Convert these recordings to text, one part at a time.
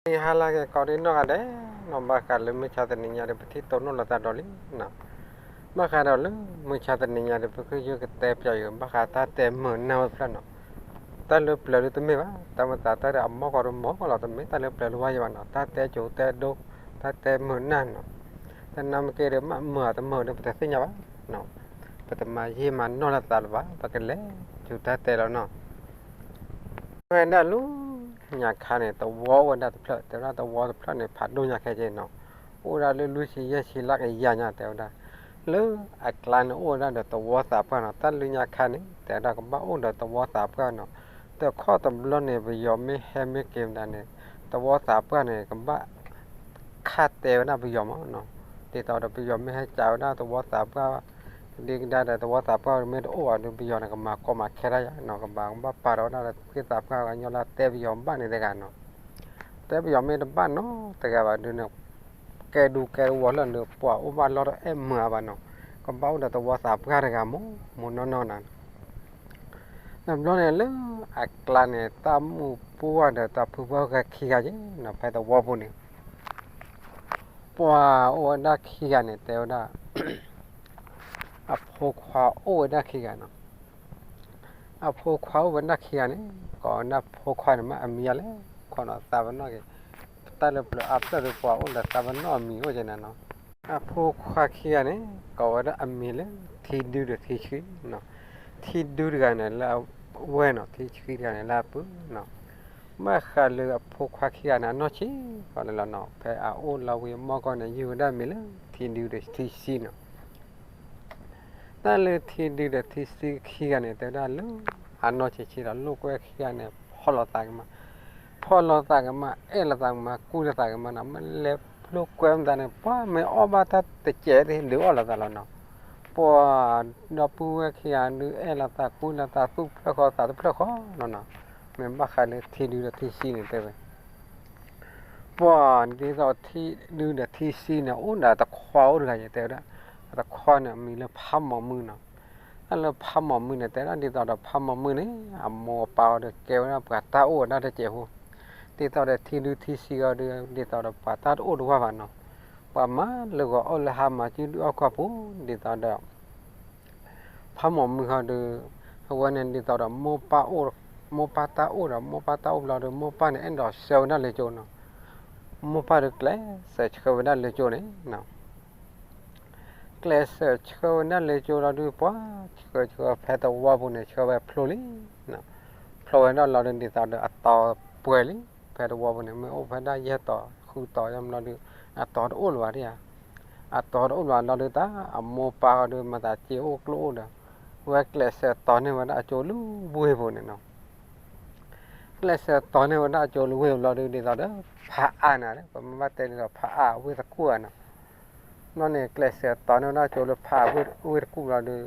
ဟါလၢအဂ့ၤကိးဒံနီၢ်ဂၤဒဲးနီၤ, ဘၣ်ဃးလၢမုၢ်ဆါတနံၤညါဒီး ပထံၣ်တိၢ်နီၣ်လိာ်သးဒီးလံနီၤ. ဘၣ်ဃးဒီးလၢမုၢ်ဆါတနံၤညါဒီး ပကယုၢ်ကတဲပၠးယၤ ဘၣ်ဃးတၢ်တဲမုာ်နၢ်ဝဲတဖျၢၣ်နီၤ. တၢ်လၢပျၢၤဒုတမ့ၢ်ဘၣ်, တၢ်မၤသးတၢ်ဒီးအမီၢ်ကီးဒီးမီၢ်ကီးလီၤ, တမ့ၢ်တၢ်လၢပျၢၤလၢဝါယၤဘၣ်နီၤ, တၢ်တဲကၠိတဲဒိ တၢ်တဲမုာ်နၢ်နီၤ. တၢ်နၢ်မ့ၢ်က့ဒီးမုာ်တမုာ်ဒီး ပတသ့ၣ်ညါဘၣ်နီၤ. ပတမၤယံာ်မၤနီၢ်လိာ်သးလၢၤဘၣ်, ပကလဲၤဆူတၢ်တဲလီၤနီၤ. ဝဲဒၣ်လၢညါခါန့ၣ် သဝီအိၣ်ဝဲဒၣ်တဖျၢၣ်, တဲဝဲဒၣ်သဝီတဖျၢၣ်န့ၣ် ဖးဒိၣ်ညါခဲက့နီၤ, အိၣ်ဝဲဒၣ်လၢလွံၢ်ဆံယဲၢ်ဆံလၢကယၤညါ တဲဝဲဒၣ်. လၢအကျါန့ၣ်အိၣ်ဝဲဒၣ်ဒီးသဝီသးပှၢ်နီၤ, တၢ်လၢညါခါန့ၣ် တဲဝဲဒၣ်ကဘၣ်အိၣ်ဒီးသဝီသးပှၢ်နီၤ. တခီတဘျီန့ၣ် ပယီၤမ့ၢ်ဟဲမ့ၢ်က့ၤမတၤန့ၣ် သဝီသးပှၢ်န့ၣ် ကဘၣ်ခးတဲဝဲဒၣ်ပယီၤမးနီၤ. ဒ်သိးဒီးပယီၤမ့ၢ်ဟဲကးဝဲဒၣ်သဝီသးပှၢ် ဒ်ကဒါဒီးသဝီသးပှၢ်မ့ၢ်တအိၣ်ဘၣ်ဒီး ပယီၤန့ၣ် ကမၤကီမၤခဲတၢ်ယါနီၤ, ကဘၣ်ကဘၣ်ပာ်ထီၣ်ဝဲဒၣ်လၢသ့ၣ်သးပှၢ်ကညီလၢတဲပယီၤဘၣ်န့ၣ်တဂၤနီၤ. တဲပယီၤမ့ၢ်တဘၣ်နီတဂၤဘၣ်ဒုးန့ၣ် ကဲဒူကဲတဝီလၢာ်ဒီး ပှၤအိၣ်ဘၣ်လီၢ်တအဲၣ်မုာ်အါဘၣ်နီၤ, ကဘၣ်အိၣ်ဒီးသဝီသးပှၢ်တဂၤမး မးနီၢ်နီၢ်နၤ. တဘျီန့ၣ်လၢအကျါန့ၣ် တၢ်မုၣ်ပှၢ်ဒီးတၢ်ဖုပှၢ်အိၣ်ခံဂၤက့နီၤ, ဖဲသဝီပူၤန့ၣ် ပှၤအိၣ်ဝဲဒၣ်ခံဂၤန့ၣ် တဲဝဲဒၣ် အဖိခွါအိၣ်ဝဲဒၣ်ခံဂၤနီၤ. အဖိခွါအိၣ်ဝဲဒၣ်ခံဂၤန့ၣ် ကိးဝဲဒၣ်ဖိခွါန့ၣ်မ့ၢ်အမံၤယါလဲၣ်, ခိးနီၤသးပနီၣ်က့ၤ, တၢ်လၢပျၢၤအါဖျၢၣ်ဒီးပှၤအိၣ်ဒီးသးပနီၣ်အမံၤအိၣ်က့နီၤနီၤ. အဖိခွါခံဂၤန့ၣ် ကိးဝဲဒၣ်အမံၤလၢထံဒုဒီးထံဆှံနီၤ. ထံဒုတဂၤန့ၣ်လၢအဝဲၢ်နီၤ, ထံဆှံတဂၤန့ၣ်လၢအပုၢ်နီၤ. ဘၣ်ဃးလၢအဖိခွါခံဂၤန့ၣ် အနီၢ်ဆံးဃီန့ၣ်လီၤနီၤ, ဖဲအအိၣ်လီၤဝံၤအမီၢ်ကီၢ်န့ၣ် ယုၢ်ဝဲဒၣ်မံၤလၢထံဒုဒီးထံဆှံနီၤ. တၢ်လၢထံဒုဒီးထံဆှံခံဂၤန့ၣ် တဲဝဲဒၣ်လၢအနီၢ်ဆံးဆံးဒီး လိာ်ကွဲခံဂၤန့ၣ် ဖီၣ်လိာ်သးကမး, ဖီၣ်လိာ်သးကမး အဲၣ်လိာ်သးကမး ကူလိာ်သးကမးနီၤ. မ့ၢ်လဲၤလိာ်ကွဲမတၤန့ၣ် ပှၤမ့ၢ်အီၣ်ဘၣ်တၢ်တစဲးသ့ၣ် ဒုးအီၣ်လိာ်သးလီၤနီၤ. ပှၤဒီပုၢ်ဝဲၢ်ခံဂၤဒုး အဲၣ်လိာ်သးကူလိာ်သး သူၣ်ဖျၢၣ်ဃီသးတဖျၢၣ်ဃီလီၤနီၤ. မ့ၢ်ဘၣ်ဃးလၢထံဒုဒီးထံဆှံန့ၣ်တဲဝဲ ပှၤဒ်သိးထံဒုဒီးထံဆှံန့ၣ် အိၣ်ဒီးတခွါအိၣ်တဂၤ ယတဲဝဲဒၣ်, အတခွါန့ၣ် အမံၤလၢဖးမီၢ်မုၢ်နီၤ. တၢ်လၢဖးမီၢ်မုၢ်န့ၣ် တဲဒၣ်ဒ်သိးဒီးဖးမီၢ်မုၢ်န့ၣ် အမိၢ်အပၢ်အီၤဒီးကဲဝဲဒၣ်ပှၤတၢ်အိၣ်ဝဲဒၣ်တစဲးဖိ, ဒ်သိးဒီးထံဒုထံဆှံအီၤဒီး ဒ်သိးဒီးပှၤတၢ်တအိၣ်တဝၢ်ဘၣ်နီၤ. ပှၤမၤလၢဂီၤအီၣ်လၢဟါ မၤစုဒုအီၣ်ကွၢ်ပူၤ ဒ်သိးဒီး ဖးမီၢ်မုၢ်ဟီဒီး အဝဲန့ၣ်ဒ်သိးဒီး မိၢ်ပၢ်အိၣ်, မိၢ်ပၢ်တၢ်အိၣ်ဒီး မိၢ်ပၢ်တၢ်အိၣ်ဘျီဒီး မိၢ်ပၢ်န့ၣ် အဲၣ်ဒိးဆှၢဝဲဒၣ်လၢကၠိနီၤ. မိၢ်ပၢ်ဒီးကျဲးစၢးဆှၢဝဲဒၣ်လၢကၠိန့ၣ်နီၤ. ကျဲးစၢးဆှၢဝဲဒၣ်လၢကၠိလီၤဒုး ပှၤဆှၢဆှၢဖဲသဝီပူၤန့ၣ် ဆှၢဝဲဖျိလံနီၤ. ဖျိဝဲဒၣ်လီၤဒီး ဒ်သိးဒီးအတီၤပှဲၤလံ, ဖဲသဝီပူၤန့ၣ် မ့ၢ်အိၣ်ဖဲဒၣ်ယဲၢ်တီၤဃုတီၤယါဘျီဒီး အတီၤတအိၣ်လၢၤဘၣ်ဒံးဧါ. အတီၤတအိၣ်လၢၤဘၣ်လီၤဒီး တၢ်အမိၢ်ပၢ်အီၤဒီး မၤသးစ့အိၣ်ကျိအိၣ်ဒီး ဝဲကျဲးစၢးတီၤန့ၢ်ဝဲဒၣ်အကၠိလၢဝ့ၢ်ပူၤန့ၣ်နီၤ. ကျဲးစၢးတီၤန့ၢ်ဝဲဒၣ်အကၠိလၢဝ့ၢ်ပူၤလီၤဒီး ဒ်သိးဒီး ဖးအါန့ၣ် ပမ့ၢ်ဘၣ်တဲဒ်သိး ဖးအါဝ့ၢ်သကူၣ်ဧါနီၤ. ဘျီန့ၣ် ကျဲးစၢးတီၤန့ၢ်ဝဲဒၣ်အကၠိလၢဖးအါဝ့ၢ်သကူၣ်လီၤဒီး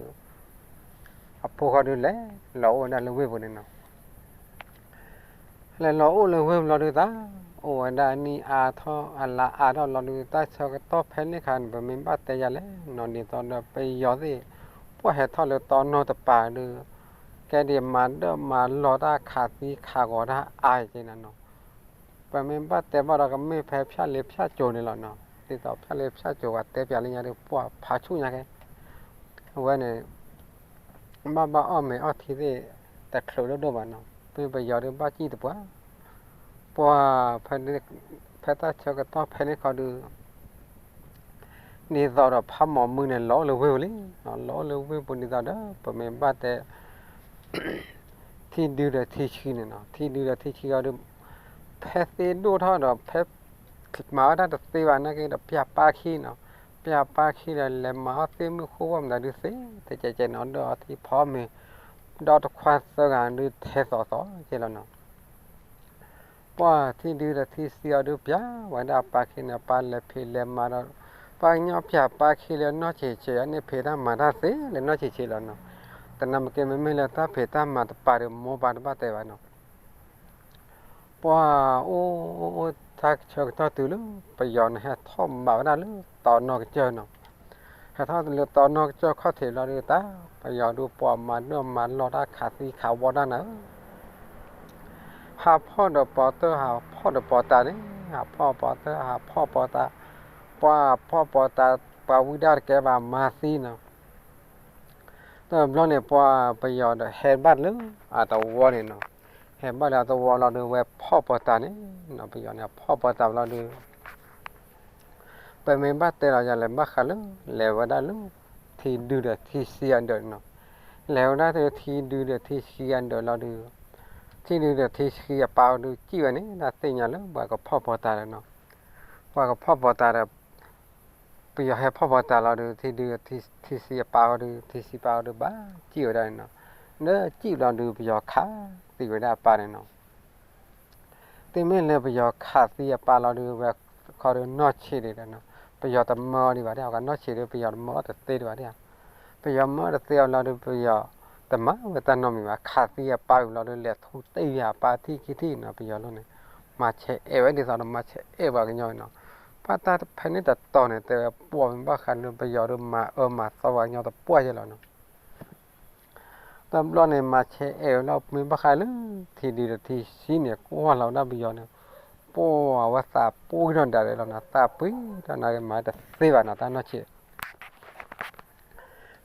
အဖိခွါဒုးလဲၤလီၤအိၣ်ဝဲဒၣ်လၢဝ့ၢ်ပူၤန့ၣ်နီၤ. လဲၤလီၤအိၣ်လၢဝ့ၢ်ပူၤလီၤဒုး တၢ်အိၣ်ဝဲဒၣ်အနံၣ်အါထီၣ်အလါအါထီၣ်လီၤဒုး တၢ်ဆၢကတီၢ်ဖဲန့ၣ်အခါန့ၣ် ပမ့ၢ်ဘၣ်တဲယါလဲၣ်နီၤ ဒ်သိးဒီးပယီၤသ့ၣ် ပှၤဟဲထီၣ်လၢတီနီၢ်တပၤဒုး ကဲဒ်မၤဒၢၣ်မၤလီၤတၢ် ခးသံခးဂီၤတၢ်အါက့ၤန့ၣ်နီၤ. ပမ့ၢ်ဘၣ်တဲဘၣ်ဒီး ကမ့ၢ်ဖဲဖၠၣ်လ့ဖၠၣ်ကၠိၤန့ၣ်လီၤနီၤ. ဒ်သိးဖၠၣ်လ့ဖၠၣ်ကၠိၤ ပှၤတဲပၠးလၢညါဒီး ပှၤဖးဆူၣ်ညါကဲ အဝဲန့ၣ် ဘၣ်ဘၣ်အီၣ်မ့ၤအီထံသ့ၣ် တချုးဒိၣ်ဒိၣ်ဘၣ်နီၤ. မ့ၢ်ပယီၤဒီးဘၣ်စံၣ်တပှၢ် ပှၤ ဖဲတၢ်ဆၢကတီၢ်ဖဲန့ၣ်ခီဒုး ဒ်သိးဒီးဖးမီၢ်မုၢ်န့ၣ် လီၤအိၣ်လၢဝ့ၢ်ပူၤလံ. လီၤအိၣ်လၢဝ့ၢ်ပူၤဒ်သိးဒီး ပမ့ၢ်ဘၣ်တဲ ထံဒုဒီးထံဆှံန့ၣ်နီၤ. ထံဒုဒီးထံဆှံအီၤဒုး ဖဲသ့ဒိၣ်ထီၣ်ဒီး ဖဲမၤဝဲဒၣ်တသ့ဘၣ်နာ်က့ဒီး ပျၢ်ပၢ်ခံနီၤ. ပျၢ်ပၢ်ခံဒီး လဲၤမၤအီၣ်သ့ၣ်မုၢ်ဃိဝဲမတၤဒုးသ့ တကဲးကဲးနီၤ ဒီးအီထံဖီမ့ၤ ဒီတခွါသၢဂၤဒုးထဲသိးသိးက့လီၤနီၤ. ပှၤထံဒုဒီးထံဆှံအီၤဒုး ပျၢ်ဝဲဒၣ်အပၢ်ခံန့ၣ် အပၢ်လဲၤဖံးလဲၤမၤဒီး ပှၤကညီပျၢ်ပၢ်ခံလၢနီၢ်ဆံးဆံး အန့ၣ်ဖံးတၢ်မၤတၢ်သ့လၢနီၢ်ဆံးဆံးလီၤနီၤ. တနာ်မ့ၢ်က့ မ့မ့ၢ်လၢတၢ်ဖံးတၢ်မၤတပၤဒီး မိၢ်ပၢ်တဘၣ်တဲဘၣ်နီၤ. ပှၤအိၣ်အိၣ်အိၣ် တၢ်ဆၢကတီၢ်တုၤလၢ ပယီၤန့ၣ် ဟဲထီၣ်မၤဝဲဒၣ်လၢတီၤနီၢ်ကစၢၢ်နီၤ. ဟဲထီၣ်လၢတီၤနီၢ်ကစၢၢ်ခီၣ်ထံးလီၤဒုး တၢ်ပယီၤဒုး ပှၤမၤဒၢၣ်မၤလီၤတၢ် ခးသံခးဝီတၢ်နၤဧၢ ဟးဖီၣ်ဒီးပီၤတၢၢ် ဟးဖီၣ်ဒီးပီၤတၢၢ်န့ၣ် ဟးဖီၣ်ပီၤသၢ ဟးဖီၣ်ပီၤသး, ပှၤဖီၣ်ပီၤသး ပှၤဝံဒၣ်တကဲဘၣ်မၤသံနီၤ. တဘျီန့ၣ် ပှၤပယီၤဒီးဟဲဘၣ်လၢအသဝီန့ၣ်နီၤ, ဟဲဘၣ်လၢအသဝီလီၤဒုး ဝဲဖီၣ်ပီၤသးန့ၣ်နီၤ, ပယီၤန့ၣ် ဖီၣ်ပီၤသးလီၤဒုး ပမ့ၢ်ဘၣ်တဲလီၤယၤလဲၤဘၣ်ဃးလၢ လဲၤဝဲဒၣ်လၢ ထံဒုဒီးထံဆံအဒၢးန့ၣ်နီၤ, လဲၤဝဲဒၣ်လၢထံဒုဒီးထံဆံအဒၢးလီၤဒုး ထံဒုဒီးထံဆံအပၢ်အီၤဒုး စံၣ်ဝဲန့ၣ် တၢ်သ့ၣ်ညါလၢပှၤကဖီၣ်ပီၤသးဒီးနီၤ, ပှၤကဖီၣ်ပီၤသးဒီး ပယီၤဟဲဖီၣ်ပီၤသးလီၤဒုး ထံဒု ထံဆံအပၢ်အီၤဒုး ထံဆံပၢ်အီၤဒုး ဘၣ်စံၣ်ဝဲဒၣ်န့ၣ်နီၤ, လၢစံၣ်လီၤဒုး ပယီၤခးသံဝဲဒၣ်အပၢ်န့ၣ်နီၤ. သုမ့ၢ်လၢပယီၤခးသံအပၢ်လီၤဒုး ဝဲခီဒုးနီၢ်ဆံးဒံးဒီးနီၤ, ပယီၤတမၢအီၤဒံးဘၣ်ဒၣ်, အကနီၢ်ဆံးဒုး ပယီၤတမၢအီၤတသ့ဒံးဘၣ်ဒၣ်, ပယီၤမၢအီၤတသ့အီၤလီၤဒုး ပယီၤတမၤဝဲတၢ်နီတမံၤဘၣ်, ခးသံအပၢ်ဝံၤလီၤဒုး လဲၤထူတ့ၢ်ယၤအပၢ်ထံၣ်ခံထံၣ်နီၤ, ပယီၤလီၤန့ၣ် မၤဆဲးအဲၣ်ဝဲဒ်သိးဒီး မၤဆဲးအဲၣ်ပှၤကညီနီၤ, ပှၤတၢ်ဖဲန့ၣ်တတီၤန့ၣ် တဲဝဲပှၤမ့ၢ်ဘၣ်ဃးလၢပယီၤဒုး မၤအၢမၤသီပှၤကညီတပှၢ်ယဲလီၤနီၤ. တဘျီန့ၣ် မၤဆဲးအဲၣ်ဝဲလီၤ မ့ၢ်ဘၣ်ဃးလၢ ထံဒုဒီးထံဆံန့ၣ် ကွၢ်လီၤဝဲဒၣ်ပယီၤန့ၣ်, ပှၤဝဲသးပှံထီၣ်ဒၣ်လဲာ်လီၤနီၤ, သးပှံထီၣ်န့ၣ် မၤတသ့ဘၣ်နီၤ, တၢ်နီၢ်ဆံး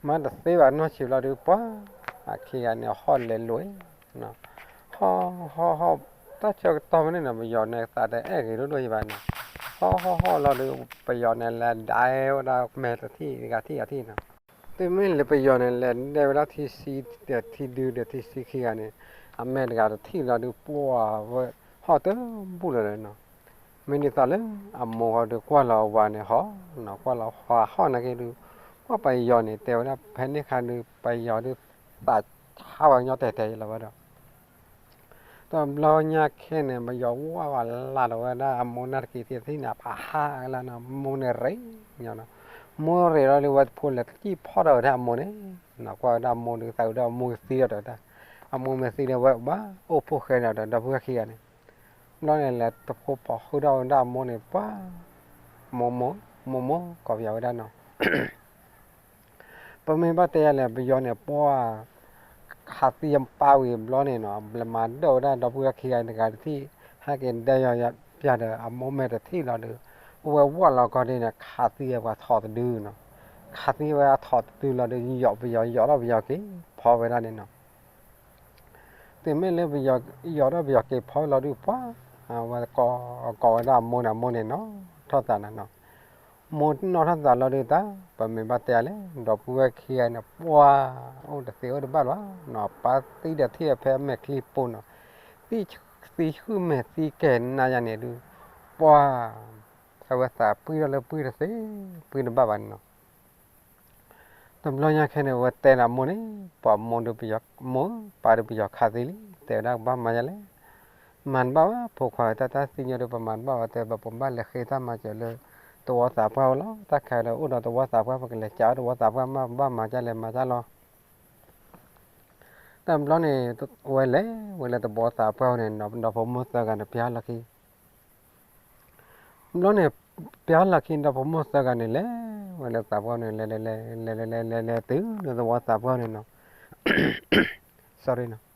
မၤတသ့ဘၣ်နီၢ်ဆံးလီၤဒုး ပှၤအခံဂၤန့ၣ် ဟီၣ်လဲၤလိာ်အံၤ, ဟီၣ်ဟီၣ်ဟီၣ် တၢ်ဆၢကတီၢ်ဖဲန့ၣ်နီၤ ပယီၤန့ၣ် သးတအဲၣ်ဂ့ၤဒိၣ်ဒိၣ်ယဘၣ်နီၤ, ဟီၣ်ဟီၣ်ဟီၣ်လီၤဒုး ပယီၤန့ၣ် လဲၤဒဲဝဲဒၣ်မဲာ်တထံၣ်တဂၤထံၣ်ဂၤထံၣ်နီၤ, သုမ့ၢ်လၢပယီၤန့ၣ် လဲၤဒဲဝဲဒၣ်ထံဆံ ထံဒုဒီးထံဆံခံဂၤန့ၣ် အမဲာ်တဂၤတထံၣ်လီၤဒုး ပှၤဝဲ ဟီၣ်တဘူၣ်လီၤနီၤ. မ့ၢ်ဒ်သိးလၢအမိၢ်ဃီဒုး ကွၢ်လီၤဝၤန့ၣ်ဟီၣ်နီၤ, ကွၢ်လီၤဝၤဟီၣ်နာ်က့ဒုး ကွၢ်ပယီၤန့ၣ် တဲဝဲဒၣ်ဖဲန့ၣ်ခါဒုး ပယီၤဒုး သးဆါပှၤကညီတဲာ်တဲာ်လီၤဝဲဒီး တဘျီညါခဲန့ၣ် ပယီၤဝဲဝဲလၢ်လီၤဝဲဒၣ်အမိၢ်နၢ်တက့ၤသ့ၣ်သ့ၣ်န့ၣ် အပာ်ဟးလၢနီၤ, မိၢ်န့ၣ်ရ့ညီနီၤ, မိၢ်ရ့လီၤလၢဝဲဖိလဲၤစံၣ်ဖီၣ်ထီၣ်ဝဲဒၣ်အမိၢ်န့ၣ်နီၤ, ကွၢ်ဝဲဒၣ်အမိၢ်ဒုး သးဝဲဒၣ်အမိၢ်ကသံဒီးတဲဝဲဒၣ်, အမိၢ်မ့ၢ်သံဒီးဝဲဘၣ်အိၣ်ဖှိၣ်ဃဲဒီး ဒီပုၢ်ဝဲၢ်ခံဂၤန့ၣ်, ဘျီန့ၣ်လဲၤတဖိပီၤဃုာ်ဒီးဝဲဒၣ်အမိၢ်န့ၣ် ပှၤ မိၢ်မိၢ် မိၢ်မိၢ် ကိးပယီၤဝဲဒၣ်နီၤ ပမ့ၢ်ဘၣ်တဲယၤလဲၣ် ပယီၤန့ၣ် ပှၤ ခးသံအပၢ်ဝံၤဘျီန့ၣ်နီၤ, လဲၤမၤဒၢၣ်ဝဲဒၣ်ဒီပုၢ်ဝဲၢ်ခံဂၤတဂၤတထံၣ်, ဟဲက့ၤဒၢယီၤပၠးဒီး အမိၢ်မဲာ်တထံၣ်လီၤဒီး အိၣ်ဝဲဝီၢ်လီၤကီၢ်ဒ့န့ၣ် ခးသံအပှၤထိးတဒုနီၤ, ခးသံဝဲအထိးတဒုလီၤဒီး ယီၤပယီၤ ယီၤထီၣ်ပယီၤက့ၤ ဖီဝဲဒၣ်န့ၣ်နီၤ. တုၤမ့ၢ်လၢပယီၤ ယီၤထီၣ်ပယီၤက့ၤဖီလီၤဒုး ပှၤ ဝဲကိးဝဲဒၣ်အမိၢ်န့ၣ် အမိၢ်န့ၣ်နီၣ်ထီၣ်သးန့ၣ်နီၤ, မိၢ်နီၣ်ထီၣ်သးလီၤဒုးတၢ် ပမ့ၢ်ဘၣ်တဲလဲၣ် ဒီပုၢ်ဝဲၢ်ခံဂၤန့ၣ် ပှၤ အိၣ်တသ့အိၣ်တဘၣ်လၢၤဘၣ်နီၤ, ပၢ်သံဒီးထံၣ်ဖဲအမဲာ်ချံပူၤနီၤ, သံ သံဟုၣ်မဲာ်သံကဲၤနါယၤန့ၣ်ဒုး ပှၤ အဝဲသးပှံထီၣ်လၢပှံတသ့ ပှံတဘၣ်ဘၣ်န့ၣ်နီၤ. တဘျီညါခဲန့ၣ် အဝဲတဲဒီးအမိၢ်န့ၣ် ပှၤမိၢ်ဒုးပယီၤ မိၢ် ပၢ်ဒုးပယီၤခးသံလံ တဲဝဲဒၣ်ကဘၣ်မၤယၤလဲၣ်, မၤတဘၣ်ဘၣ် ဖိခွါတၢ်တၢ်သံညိဒုး ပမၤတဘၣ်ဘၣ် တဲဘၣ် ပဘၣ်လဲၤဃ့တၢ်မၤစၢၤလၢ သဝီသးပှၢ်ဝဲလီၤ, တၢ်ခါဒီးအိၣ်ဒီးသဝီသးပှၢ် ပကလဲၤကးအီၣ်သဝီသးပှၢ်မး ပဘၣ်မၤဒ်လဲၣ်မၤဒ်လီၤ. တဘျီန့ၣ် ဝဲလဲၤဝဲလၢသဝီသးပှၢ်န့ၣ် ဒီဖိမိၢ်သၢဂၤန့ၣ် ပျၢ်လီၢ်ခံ ဘျီန့ၣ် ပျၢ်လီၢ်ခံဒီဖိမိၢ်သၢဂၤန့ၣ် လဲၤဝဲလၢသးပှၢ်န့ၣ် လဲၤလဲၤလဲၤလဲၤလဲၤလဲၤလဲၤတုၤလၢသဝီသးပှၢ်န့ၣ်နီၤ, sorry နီၤ,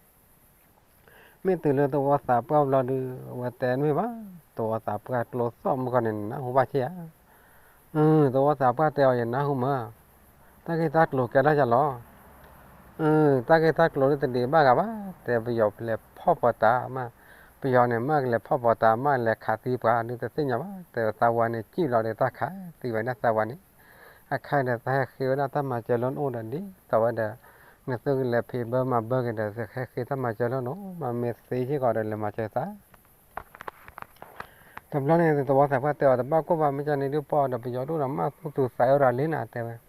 မ့ၢ်တုၤလၢသဝီသးပှၢ်ဘျီဒုး အဝဲတဲမ့ၢ်ဘၣ် သဝီသးပှၢ်ကျိသီၣ်မုၢ်ဂီၢ်န့ၣ် နၢ်ဟူဘၣ်ဆ့ဧါ သဝီသးပှၢ်တဲအီၤ ယနၢ်ဟူမး, တၢ်ဂ့ၢ်တၢ်ကျိၤကဲထီၣ်ယၤလီၤ. တၢ်ဂ့ၢ်တၢ်ကျိၤဒုးတဒံးဘၣ်ဂၤဘၣ်, တဲပယီၤလဲၤဖီၣ်ပီၤတၢ်မး, ပယီၤန့ၣ် မ့ၢ်ကလဲၤဖီၣ်ပီၤတၢ်မး လဲၤခးသံပှၤ ဒုးတသ့ၣ်ညါဘၣ်, တဲသးဝၤန့ၣ် စံၣ်လီၤဒီးတၢ်ခးသံဝဲဒၣ်သးဝၤန့ၣ်, အခါဒီး တၢ်ဟဲဃ့ဝဲဒၣ်တၢ်မၤစၢၤလၢနအိၣ်ဒီး ဒ်သိးဝဲဒီး နသုကလဲၤဖံးဘၢမၤဘၢက့ၤဒီး ဟဲဃ့တၢ်မၤစၢၤလၢနအိၣ်, မ့ၢ်သ့စ့ၢ်ကီးဒီး လဲၤမၤစၢၤသး တဘျီန့ၣ် သဝီသးပှၢ်တဲအီၤ တဘၣ်ကိၢ်ဘၣ် မ့ၢ်ကန့ၣ်ဒုး ပှၤဒီးပယီၤဒိၣ်ဒီး မ့ၢ်သူၣ်သူၣ်သးအၢဒီးလံနၤ တဲဝဲ.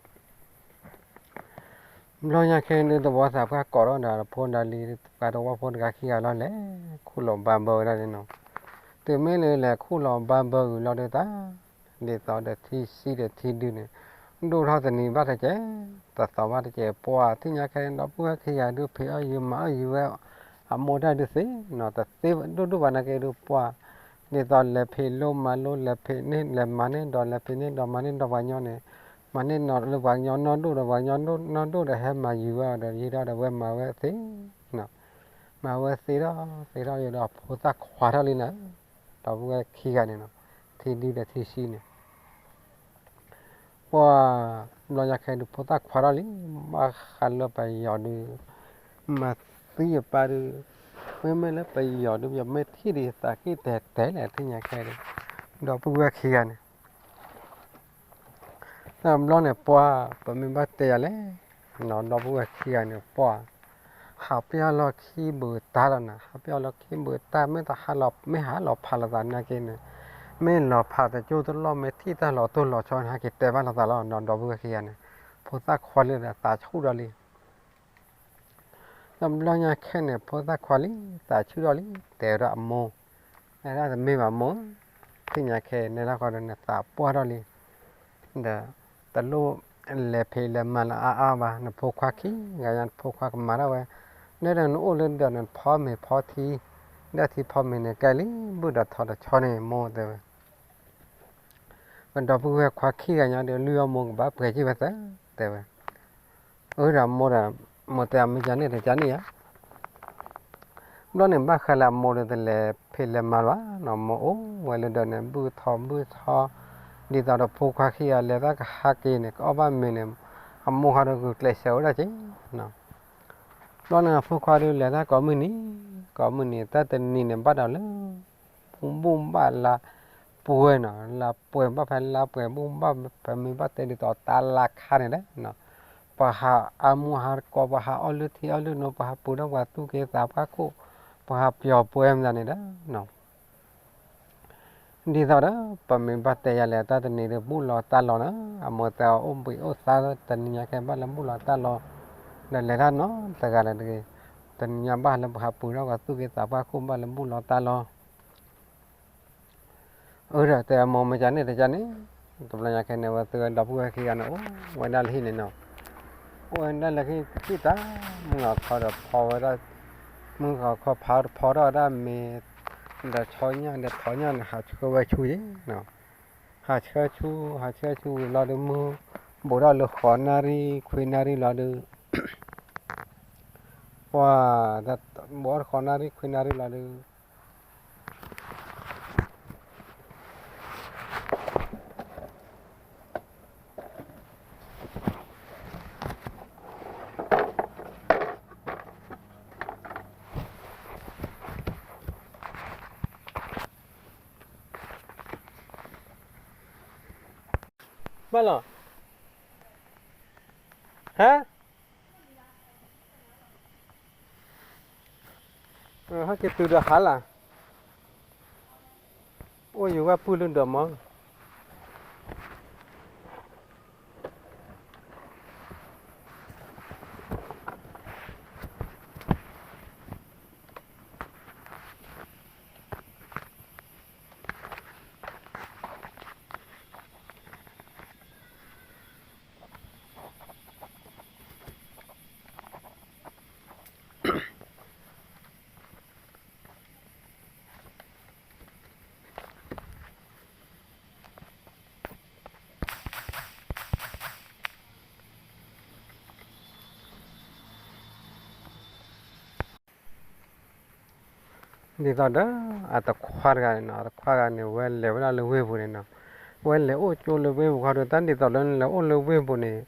ဘျီညါခဲဒုး သဝီသးပှၢ်ကိးထီၣ်ဒီး ဖိဒီးလံၤ ပှၤသဝီဖိတဂၤခံဂၤလီၤ လဲၤခူၣ်လီၤဘါဘၢဝဲဒၣ်န့ၣ်နီၤ. တုၤမ့ၢ်လၢလဲၤခူၣ်လီၤဘါဘၢဝံၤလီၤဒုးတၢ် ဒ်သိးဒီးထံဆံဒီးထံဒုန့ၣ် ဒိၣ်ထီၣ်တနံၤဘၣ်တက့ၢ်, တသီဘၣ်တက့ၢ်, ပှၤထံၣ်ညါခဲဒီး ပုၢ်ဝဲၢ်ခံဂၤဒုး ဖံးအီၣ်ယံၤမၤအီၣ်ယံၤဝဲ အမိၢ်တၢ်ဒုးသ့နီၤ, တသ့ဒိၣ်ဒိၣ်ဘၣ်နာ်က့ဒုး ပှၤ ဒ်သိးလဲၤဖံးလိမၤလိ လဲၤဖံးန့ၢ် လဲၤမၤန့ၢ်ဒီး လဲၤဖံးန့ၢ်ဒီးမၤန့ၢ်ဒီးပှၤကညီန့ၣ်, မၤန့ၢ်နီၤလၢပှၤကညီနီၢ်ဒိၣ်ဒီး ပှၤကညီနီၢ်ဒိၣ်ဒီး ဟဲမၤယံၤဝဲဒီး ယံၤဒီး ဝဲမၤဝဲသ့နီၤ, မၤဝဲသ့ထီၣ်သ့ထီၣ်ယိာ်ဒီး အဖိသၣ်ခွါထီၣ်လံနၤ, ဖိ ဒီပုၢ်ဝဲၢ်ခံဂၤန့ၣ်နီၤ, ထံဒုဒီးထံဆှံန့ၣ် ပှၤဘျီညါခဲဒုး ဖိသၣ်ခွါထီၣ်လံ, ဘၣ်ဃးလၢပယီၤဒုး မၤသံယပၢ်ဒုး, မ့မ့ၢ်လၢပယီၤဒုး ပယီၤမ့ၢ်ထံၣ်ဒုး ယသးက့ၣ်တဲာ်တဲာ်လဲၣ် သ့ၣ်ညါခဲဒုး, ဒီပုၢ်ဝဲၢ်ခံဂၤန့ၣ် တဘျီန့ၣ် ပှၤ ပမ့ၢ်ဘၣ်တဲယၤလဲၣ်, နီၤ ဒီပုၢ်ဝဲၢ်ခံဂၤန့ၣ် ပှၤ ဟးပျီၢ်လီၢ်ခံဘုးတၢ်လီၤနီၤ, ဟးပျီၢ်လီၢ်ခံဘုးတၢ် မ့ၢ်တဟးလီၤ မ့ၢ်ဟးလီၤဖးလိာ်သးနာ်က့န့ၣ်, မ့ၢ်လီၤဖးတကၠိတလီၢ် မ့ၢ်ထံၣ်တၢ်လီၤတိၢ်လီၤဆီန့ၣ် ဟဲက့ၤတဲဘၣ်လိာ်သးလီၤနီၤ, ဒီပုၢ်ဝဲၢ်ခံဂၤန့ၣ် ဖိသၣ်ခွါလံဒီး သးဆူၣ်ဒီးလံ တဘျီညါခဲန့ၣ် ဖိသၣ်ခွါလံ သးဆူၣ်ထီၣ်လံ တဲဝဲဒၣ်အမိၢ်, တဲဒၣ်တမ့ၢ်ဘၣ်မိၢ်, သ့ၣ်ညါခဲ နဲဒၣ်ဃီဒီးနသးပှၢ်ထီၣ်လံ, ဒီး တလိၣ်လဲၤဖံးလဲၤမၤလၢအါအါဘၣ်, နဖိခွါခံဂၤညါ နဖိခွါကမၤဒၣ်ဝဲ, နဲဒၣ်နအိၣ်လၢဒီးနဖီမ့ၤဖီထံ, ဒီးထံဖီမ့ၤန့ၣ် ကဲလံ ဘုၣ်ဒီးထီဒီးဆီန့ၣ် မိၢ်တဲဝဲ ပဒီပုၢ်ဝဲၢ်ခွါခံဂၤညါဒီး လုၢ်အီၣ်မိၢ်ကဘၣ်ပှဲၤက့ၤဝဲသၢ တဲဝဲ, အၢဒီးမိၢ်ဒီး မိၢ်တဲအမ့ၢ်ကန့ၣ်တကန့ၣ်ဧါ, ဘျီန့ၣ် ဘၣ်ဃးလၢအမိၢ်ဒီး တလဲၤဖံးလဲၤမၤဘၣ်နီၤ, မိၢ်အိၣ်ဝဲလၢဒီးန့ၣ် ဘုၣ်ထီဘုၣ်ထီ, ဒ်သိးဒီးဖိခွါခံဂၤ လဲၤတၢ်ကဟးက့ၤန့ၣ် ကအီၣ်ဘၣ်မ့ၤန့ၣ် အမိၢ်ဃီဒီး ဂုာ်ကျဲးစၢးဝဲဒၣ်က့ၤ ဘျီန့ၣ် အဖိခွါဒီး လဲၤတၢ်ကိးမုၢ်နံၤ, ကိးမုၢ်နံၤ တၢ်တနံၤန့ၣ် ဘၣ်ဒီးလၢ ဘူၣ်ဘၣ်လါပှဲၤနီၤ, လါပှဲၤဘၣ်ဖဲလါပှဲၤ ဘူၣ်ဘၣ်ဖဲမ့ၢ်ဘၣ်တဲဒ်သိးတၢ်လါခါန့ၣ်ဒီး ပှၤဟးအါမူဟးတကိး ပှၤဟးအီၣ်လုၢ်ထံအီၣ်လုၢ်နိ ပှၤဟးပူၤထီၣ်ပှၤသူၣ်က့သးပှၢ်ခိၣ်, ပှၤဟးပျီၤပှဲၤမတၤန့ၣ်ဒီး ဒ်သိးဒီး ပမ့ၢ်ဘၣ်တဲယၤလဲၣ် တၢ်တနံၤဒီး ဘူၣ်လီၤတၢ်လီၤနီၤ, အမိၢ်တဲအီၤအိၣ်ဘှံးအိၣ်သါ တနံၤညါကဲဘၣ်လၢဘူၣ်လီၤတၢ်လီၤ, ဒီးလဲၤတၢ်နီတဂၤလၢၤတဂ့ၤ, တနံၤညါဘၣ်လၢပှၤဟးပူၤထီၣ်ပှၤသူၣ်က့သးပှၢ်ခိၣ် ဘၣ်လၢဘူၣ်လီၤတၢ်လီၤ အၢဒီးတဲအမိၢ်မ့ၢ်ကန့ၣ်တကန့ၣ်, တဘျီညါခဲန့ၣ် ဝဲသုဝဲဒီပုၢ်ဝဲၢ်ခံဂၤန့ၣ် အိၣ်ဝဲဒၣ်လၢဟံၣ်န့ၣ်နီၤ, အိၣ်ဝဲဒၣ်လၢဟံၣ်တံၢ်တၢ်, မုၢ်ဂီၤခီဒီးဖီဝဲဒၣ်, မုၢ်ဂီၤခီဖးတဖီထီၣ်ဝဲဒၣ်မ့ၤ, ဒီးဆီညၣ်ဒီးဖီညၣ်န့ၣ် ဟးဆှၢဝဲဆူယဲၢ်နီၤ, ဟးဆှၢဆူ ဟးဆှၢဆူဝံၤလီၤဒီး မုၢ်ဘူးထီၣ်လၢဃိးနၣ်ရံၣ်ခွံနၣ်ရံၣ်လီၤဒီး ပှၤ ဘူးထီၣ်ဃိးနၣ်ရံၣ်ခွံနၣ်ရံၣ်လီၤဒီး ဘၣ်လီၤ, ဟါ, ဟဲက့ၤတုၤဒီးဟါလၢ်, အိၣ်ယဝဲပုၢ်လၢဒီးမီၤ ဒ်သိးဒီး အတခွါတဂၤန့ၣ်နီၤ, အတခွါတဂၤန့ၣ် ဝဲလဲၤဝဲဒၣ်လၢဝ့ၢ်ပူၤန့ၣ်နီၤ, ဝဲလဲၤအိၣ်ကၠိလၢဝ့ၢ်ပူၤခီဒီး တၢ်ဒ်သိးလၢနလဲၤအိၣ်လၢဝ့ၢ်ပူၤန့ၣ်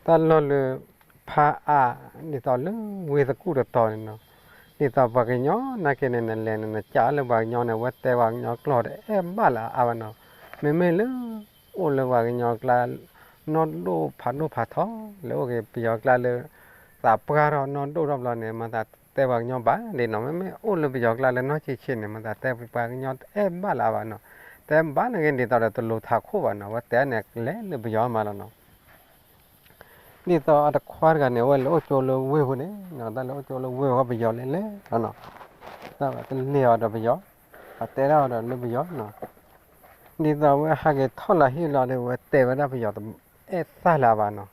တၢ်လီၢ်လၢ ဖးအါ ဒ်သိးလၢဝ့ၢ်သကူၣ်တတီၤန့ၣ်နီၤ, ဒ်သိးပှၤကညီနာ်က့န့ၣ် နလဲၤန့ၣ် နကးလၢပှၤကညီန့ၣ် ဝဲတဲပှၤကညီကျိာ်တအဲၣ်ဘၣ်လၢအါဘၣ်နီၤ, မ့မ့ၢ်လၢ အိၣ်လၢပှၤကညီကျါ နီၢ်ဒိၣ်ဖးဒိၣ်ဖးထီ လဲၤအိၣ်က့ၤပယီၤကျါလၢ သးပှၢ်ထီၣ်နီၢ်ဒိၣ်ထီၣ်ဘျီန့ၣ် မၤသးတဲပှၤကညီဘၣ်ဒ်နီၤ, မ့မ့ၢ်အိၣ်လၢပယီၤကျါလၢနီၢ်ဆံးဆံးန့ၣ် မၤသးတဲပှၤကညီတအဲၣ်ဘၣ်လၢအါဘၣ်နီၤ, တဲဘၣ်နာ်က့ဒ်သိးဒီးတလိၤထးခိၣ်ဘၣ်နီၤ, ဝဲတဲန့ၣ် လဲၤလၢပယီၤမးလီၤနီၤ. ဒ်သိးအတခွါတဂၤန့ၣ် အဝဲလဲၤအိၣ်ကၠိလၢဝ့ၢ်ပူၤန့ၣ်နီၤ, တၢ်လဲၤအိၣ်ကၠိလၢဝ့ၢ်ပူၤ ပယီၤလဲၤလဲၤလီၤနီၤ, တၢ်ဘၣ်တလဲၤအီၤဒီးပယီၤ, အတဲဒၣ်အီၤဒီးလၢပယီၤနီၤ, ဒ်သိးအဝဲဟးက့ၤထီၣ်လၢဟံၣ်လီၤဒီး အဝဲတဲဝဲဒၣ်ပယီၤတအဲၣ်သၣ်လၢၤဘၣ်နီၤ,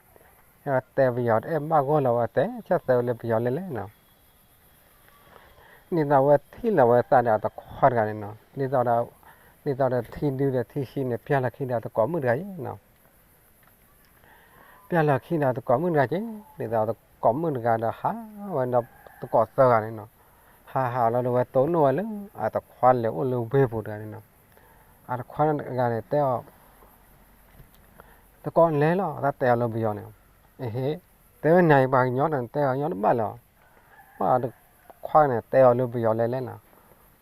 အဝဲတဲပယီၤတအဲၣ်ဘၣ်ဂီၢ်လၢၤဝဲတဲဆၣ်သၢဝဲလၢပယီၤလဲၤလဲၤနီၤ ဒ်သိးအဝဲထံၣ်လီၤဝဲသးဒီးအတခွါတဂၤန့ၣ်နီၤ, ဒ်သိးဒီး ဒ်သိးဒီးထံဒုဒီးထံဆှံန့ၣ် ပျၢ်လီၤခံဒီးတကိးမုၣ်တဂၤအံၤနီၤ, ပျၢ်လီၤခံဒီးတကိးမုၣ်တဂၤက့ၤ, ဒ်သိးတကိးမုၣ်တဂၤဒီးဟးဝဲဒီးတကိးသၢဂၤန့ၣ်နီၤ, ဟးဟးလီၤဒီးဝဲတိၢ်နီၣ်ဝဲလၢ အတခွါလဲၤအိၣ်လၢဝ့ၢ်ပူၤတဂၤန့ၣ်နီၤ. အတခွါတဂၤန့ၣ်တဲအီၤ, တကိးလဲၤလီၤ တၢ်တဲအီၤလၢပယီၤန့ၣ်, အဟ့, တဲဝဲနၤအံၤပှၤကညီတဂၤန့ၣ် တဲအီၤကညီတဘၣ်လၢၤ, ပှၤတခွါန့ၣ် တဲအီၤလၢပယီၤလဲၤလဲၣ်နီၤ.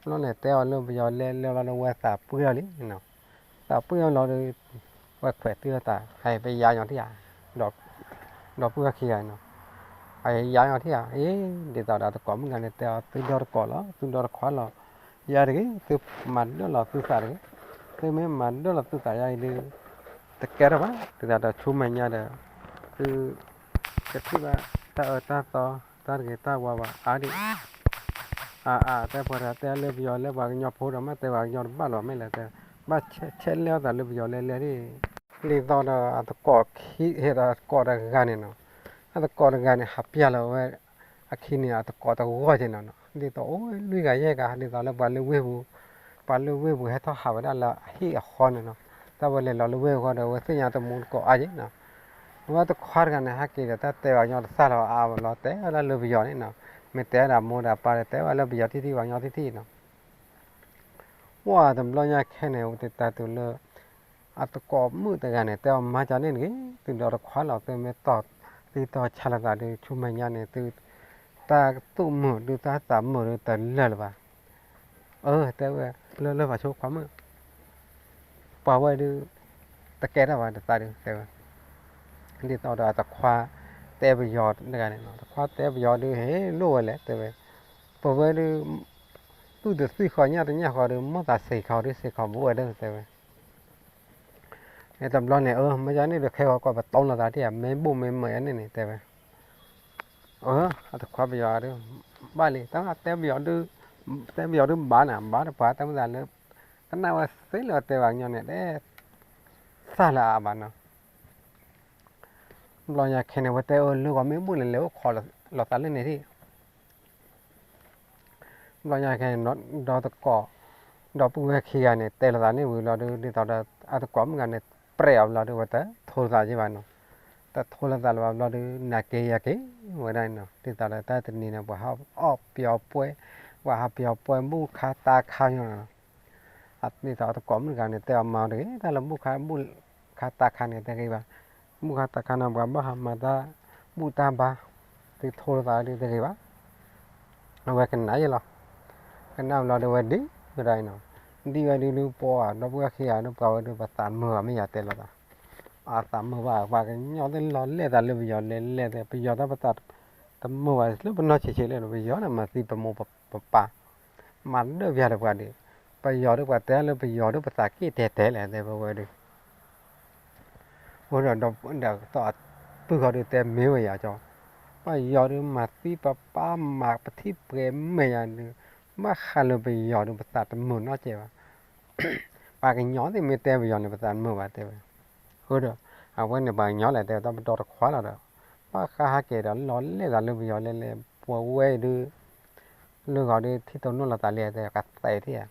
ဘျီန့ၣ် တဲအီၤလၢပယီၤလဲၤလဲၤလီၤဒီးဝဲသးပှ့ၤအီၤလံ, သးပှ့ၤအီၤလီၤဒီး ဝဲခွဲးတံၢ်လီၤသး ဟဲပယါညီထံၣ်ဧါ, ဒီပုၢ်ဝဲၢ်ခံဂၤနီၤ, ဟဲယါညီထံၣ်ဧါ, အ့ ဒ်သိးဒီးတကိးမုၣ်ဂၤန့ၣ် တဲအီၤသုဒီတကိးလီၤ သုဒီတခွါလီၤ, ယၤတဂ့ၤ သုမၤဒၢၣ်လီၤသုသးတဂ့ၤ, သုမ့ၢ်မၤဒၢၣ်လီၤသုသးယၤအံၤဒီး တကဲထီၣ်ဘၣ်, ဒ်သိးဒီးဆူမဲာ်ညါဒီး သု ကထံၣ်ဘၣ်တၢ်အၢတၢ်သီ တၢ်တဂ့ၤတၢ်ဝါဘၣ်အါဒံး, အါအါ တဲပှၤတဂၤတဲလၢပယီၤလၢပှၤကညီဖိဒီး မ့ၢ်တဲပှၤကညီတဘၣ်လီၤ မ့ၢ်လဲၣ်တဲ, ဘၣ်ဆဲးလဲၣ်အသးလၢပယီၤလဲၤလဲၤဒၣ်, ဒ်သိးဒီးအတကိးခံ ဟဲဒီးအတကိးတဂၤန့ၣ်နီၤ, အတကိးတဂၤန့ၣ် ဟးပျၢ်လီၤဝဲ အခံန့ၣ် အတကိးတဂီၢ်က့ၤနီၤနီၤ, ဒ်သိးအိၣ်လွံၢ်ဂၤယဲၢ်ဂၤ ဒ်သိးလၢပှၤလၢဝ့ၢ်ပူၤ, ပှၤလၢဝ့ၢ်ပူၤဟဲထီၣ်ဟးဝဲဒၣ်လၢအဟံၣ်အဃီန့ၣ်နီၤ, တၢ်ဝဲလဲၤလီၤလၢဝ့ၢ်အဃီဒီး ဝဲသ့ၣ်ညါတမူတကိးအါက့ၤနီၤ, ဝဲတခွါတဂၤန့ၣ် ဟဲက့ၤဒီးတၢ်တဲပှၤကညီတသၣ်လီၤအါဘၣ်လီၤ တဲဝဲဒၣ်လၢပယီၤန့ၣ်နီၤ, မ့ၢ်တဲဝဲဒၣ်မိၢ်ဒီးပၢ်ဒီး တဲဝဲလၢပယီၤထံထံ ပှၤကညီထံထံနီၤ ပှၢ်တဘျီညါခဲန့ၣ် ဝဲတတၢ်တုၤလၢ အတကိးမုၣ်တဂၤန့ၣ် တဲအီၤမၤကန့ၣ်တဂ့ၤ, သုဒီတခွါလီၤ သုမ့ၢ်တီၢ်သံတီၢ်ဆါလိာ်သးဒီး ဆူမဲာ်ညါန့ၣ် သု တၢ်သူၣ်မုာ်ဒုး တၢ်သးမုာ်ဒုး တလၢာ်လၢၤဘၣ်. အၢ တဲဝဲ လၢလၢပှၤဆိခွါမုၣ် ပှၤဝဲဒုး တကဲထီၣ်ဘၣ်တသးဒုး တဲဝဲ ဒ်သိးဒီးအတခွါတဲပယီၤတဂၤန့ၣ်နီၤ, တခွါတဲပယီၤဒုး ဟ့ၣ်လိၣ်ဝဲလဲၣ် တဲဝဲ, ပဝဲဒုး သူၣ်တသံၣ်ဃီညၣ်တညၣ်ဃီဒုး မိၢ်သးစ့ၢ်ကီးဒုး စ့ၢ်ကီးပဝဲဒၣ် တဲဝဲ. တဘျီန့ၣ် အၢ မ့ၢ်ယၤန့ၣ်ဒုး ခဲဂီၤကီၢ်ပတီလိာ်သးဒ်ဧါ မ့ၢ်ဘိၣ်မ့ၢ်မၢၤယၤန့ၣ်န့ၣ် တဲဝဲ. အၢ အတခွါပယီၤဒုး ဘၣ်လံ တၢ်တဲပယီၤဒုး တဲပယီၤဒုးဘၣ်နၤ ဘၣ်တပှၤ တဲမ့ၢ်သးလၢ ကနၣ်ဝဲသ့လၢတဲပှၤကညီန့ၣ် တဲ သၣ်လၢအအါဘၣ်နီၤ. ဘျီညါခဲန့ၣ် ဝဲတဲအၢ လၢဂီၤမ့ၢ်ဘိၣ်န့ၣ် လဲၤအိၣ်ခိးလိာ်သးလၢန့ၣ်ထံၣ် ဘျီညါခဲန့ၣ် ဒီတကိး ဒီပုၢ်ဝဲၢ်ခံဂၤန့ၣ် တဲလိာ်သးန့ၣ်ဝံၤလီၤဒုး ဒ်သိးဒီး အတကိးမုၣ်ဂၤန့ၣ် ပြဲးအီၤဘျီဒုး ဝဲတထိလိာ်သးက့ၤဘၣ်နီၤ. တထိလိာ်သးလၢၤဘၣ်ဘျီဒုး နၤက့ၤယၤက့ၤ ဝဲဒၣ်နီၤ ဒ်သိးဒီးတၢ်တနံၤန့ၣ် ပှၤဟးအီၣ်ပယီၤပှဲၤ ပှၤဟးပယီၤပှဲၤ ဘူၣ်ခါတၢ်ခါညီနီၤ. ဒ်သိးအတကိးမုၣ်တဂၤန့ၣ် တဲအီၤမၤတဂ့ၤ တၢ်လၢဘူၣ်ခါ ဘူၣ်ခါတၢ်ခါန့ၣ် တဂ့ၤဘၣ်. ဘူၣ်ခါတၢ်ခါန့ၣ် ပှၤဘၣ်ဟးမၤတၢ်ဘူၣ်တၢ်ဘါ သုထိလိာ်သးဒုးတဂ့ၤဘၣ်. အဝဲကနၣ်ယဲလီၤ. ကနၣ်ဘျီဒုးဝဲဒ်ဝဲဒၣ်အံၤနီၤ. ဒ်ဝဲဒုးဒုးပှၤ ဒီပုၢ်ဝဲၢ်ခံဂၤဒုး ပှၤဝဲဒုးပသးမုာ်ဘၣ် မ့ၢ်ယၤတဲလိာ်သး. အသးမုာ်ဘၣ် ပှၤကညီသ့ၣ်လီၤလဲၣ်သးလၢပယီၤလဲၤလဲၣ်သ့ၣ် ပယီၤတၢ်ပသးတမုာ်ဘၣ်လၢပနီၢ်ဆံးဆံးလၢ ပယီၤန့ၣ်မၤသံပမိၢ်ပပၢ် မၤဒၢၣ်ပယၤဒီးပှၤဒုး ပယီၤဒုးပှၤတဲလၢပယီၤဒုးပသးက့ၣ်တဲာ်တဲာ်လဲၣ် တဲဝဲဒုး အိၣ်ဒီး ဒီးသီအပုၢ်ဃီဒုးတဲမ့ၢ်ဝဲယၤကၠီ, ပယီၤဒုးမၤသံပပၢ်မၤပထံၣ်ပှဲၤမဲာ်ယၤဒုး ဘၣ်ဃးလၢပယီၤဒုးပသးတမုာ်နီတစဲးဘၣ်. ပှၤကညီသ့ၣ်မ့ၢ်တဲပယီၤန့ၣ် ပသးတမုာ်ဘၣ်တဲဝဲ. အိၣ်ဒီး အဝဲန့ၣ်ပှၤကညီလဲၣ်တဲဝဲ တၢ်ပဒီတခွါလီၤဒီး ဘၣ်ဃးဟးက့ၤဒီးလီၤလဲၣ်သးလၢပယီၤလဲၤလဲၤ ပဝဲဒုး လၢဂီၤဒုးထံၣ်တိၢ်နီၣ်လိာ်သးလံ တဲကသဲးထံၣ်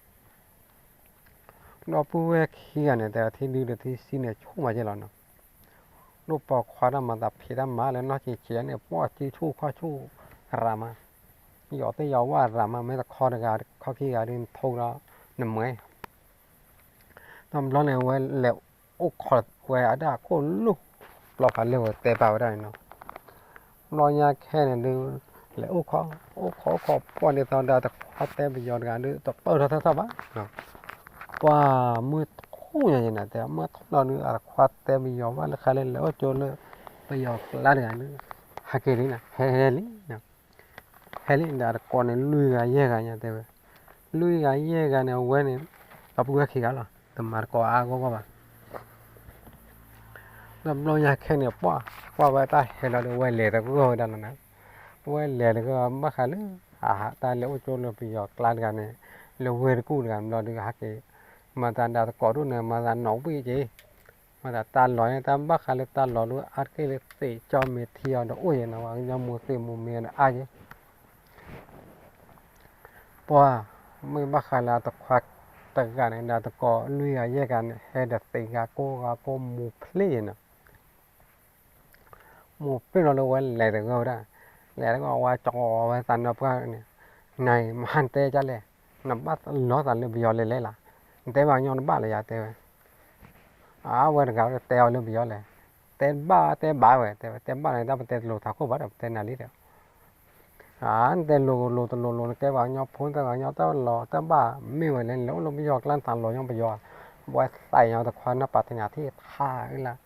ဧါ ဒီပုၢ်ဝဲၢ်ခံဂၤန့ၣ် တဲထံဒုဒီးထံစံန့ၣ် ဆိၣ်မးက့လီၤနီၤ. ဒိၣ်ပိာ်ခွါတၢ်မၤသးဖံးတၢ်မၤလၢနီၢ်ဆံးဆံးန့ၣ် ပှၢ်စုဆူၣ်ခီၣ်ဆူၣ်ရၤမး, ယီၤသ့ၣ်ယီၤဝၣ်ရၤမး မ့ၢ်တခီတဂၤခီခံဂၤဒုးနထိဒီးနမှဲ တဘျီန့ၣ် ဝဲလဲၤအိၣ်ခိးဝဲအတၢ်ခိၣ်လိၣ် ပျီဖးလဲၢ်ဝဲတဲပာ်ဝဲဒၣ်န့ၣ်နီၤ. ဘျီညါခဲန့ၣ်ဒုး လဲၤအိၣ်ခိး အိၣ်ခိးအိၣ်ခိးပှၢ်ဒ်သိးဒီးတခွါတဲပယီၤတဂၤဒုး တပၢၢ်ထီၣ်ထီၣ်ထီၣ်ဘၣ်. ပှၢ်မုၢ်ထူၣ်ညါယဲန့ၣ် တဲမုၢ်ထူၣ်လီၤဒုး အတခွါတဲပယီၤဘၣ်လၢခါလၢလဲၤအိၣ်ကၠိလၢ ပယီၤကျါတဂၤဒုး ဟဲက့ၤလံနီၤ ဟဲဟဲလံ ဟဲလံဒီးအတကိးန့ၣ် လွံၢ်ဂၤယဲၢ်ဂၤညါတဲဝဲ, လွံၢ်ဂၤယဲၢ်ဂၤန့ၣ် အဝဲန့ၣ် ဒီပုၢ်ဝဲၢ်ခံဂၤလီၤ တမၤတကိးအါဂီၢ်ဂီၢ်ဘၣ်. ဒီးဘျီညါခဲန့ၣ် ပှၢ်ကွၢ်ဝဲတၢ်ဟဲလီၤဒီး ဝဲလဲၤတဂၢၢ်ဝဲဒၣ်လီၤနီၤ. ဝဲလဲၤတဂၢၢ်ဘၣ်ဃးလၢ အတၢ်လဲၤအိၣ်ကၠိလၢပယီၤကျါတဂၤန့ၣ် လၢဝ့ၢ်တကူၣ်တဂၤဘျီဒုး ဟဲက့ၤ မၤသးဒီးတကိးဒိၣ်န့ၣ် မၤသးနီၣ်ဝံၣ်က့ၤ မၤသးတၢ်လီၢ်န့ၣ် တၢ်ဘၣ်ဃးလၢတၢ်လီၢ်ဒုး အါတက့ၢ်လၢသ့ၣ်ကၠီမ့ၢ်ထံအီၤဒီးအိၣ်ယဲနီၤ ပှၤကညီမူသ့ၣ်မူမ့ၢ်ဒီးအါယဲ ပှၢ် မ့ၢ်ဘၣ်ဃးလၢအတခွါတဂၤန့ၣ် ဒီးတကိးလွံၢ်ဂၤယဲၢ်ဂၤန့ၣ် ဟဲဒီးသ့ၣ်ဂၤကိးဂၤကိးမူဖျ့ယဲနီၤ. မူဖျ့လီၤလၢဝဲလဲၤတဂၢၢ်ဝဲဒၣ်, လဲၤတဂၢၢ်ဝဲကီဝဲသးနီပှၢ်န့ၣ်, နမၤဟါနတဲဒ်လဲၣ်, နဘၣ်လီၤသးလၢပယီၤလဲၤလဲၣ်လၢ်, နတဲဘၣ်ညီနဘၣ်လၢၤယၤတဲဝဲ, အဝဲတဂၤတဲအီၤလၢပယီၤလဲၣ်, တဲဘၣ်တဲဘၣ်ဝဲတဲဝဲ, တဲဘၣ်န့ၣ် တၢ်ပတဲတလိၤထးခိၣ်ဘၣ်ဒီး ပတဲနၤလံဒီး နတဲလိၤလိၤတလိၤလိၤ နကဲပှၤကညီဖိ နတဲပှၤကညီတၢ်လီၤတၢ်ဘၣ် မ့ၢ်ဝဲလဲၣ်န့ၣ် လၢအိၣ်လၢပယီၤကျါ နသးလီၤညီပယီၤ, ပှၤသးညီတခွါ နပာ်တညၣ်ထံၣ်ထါလၢ်,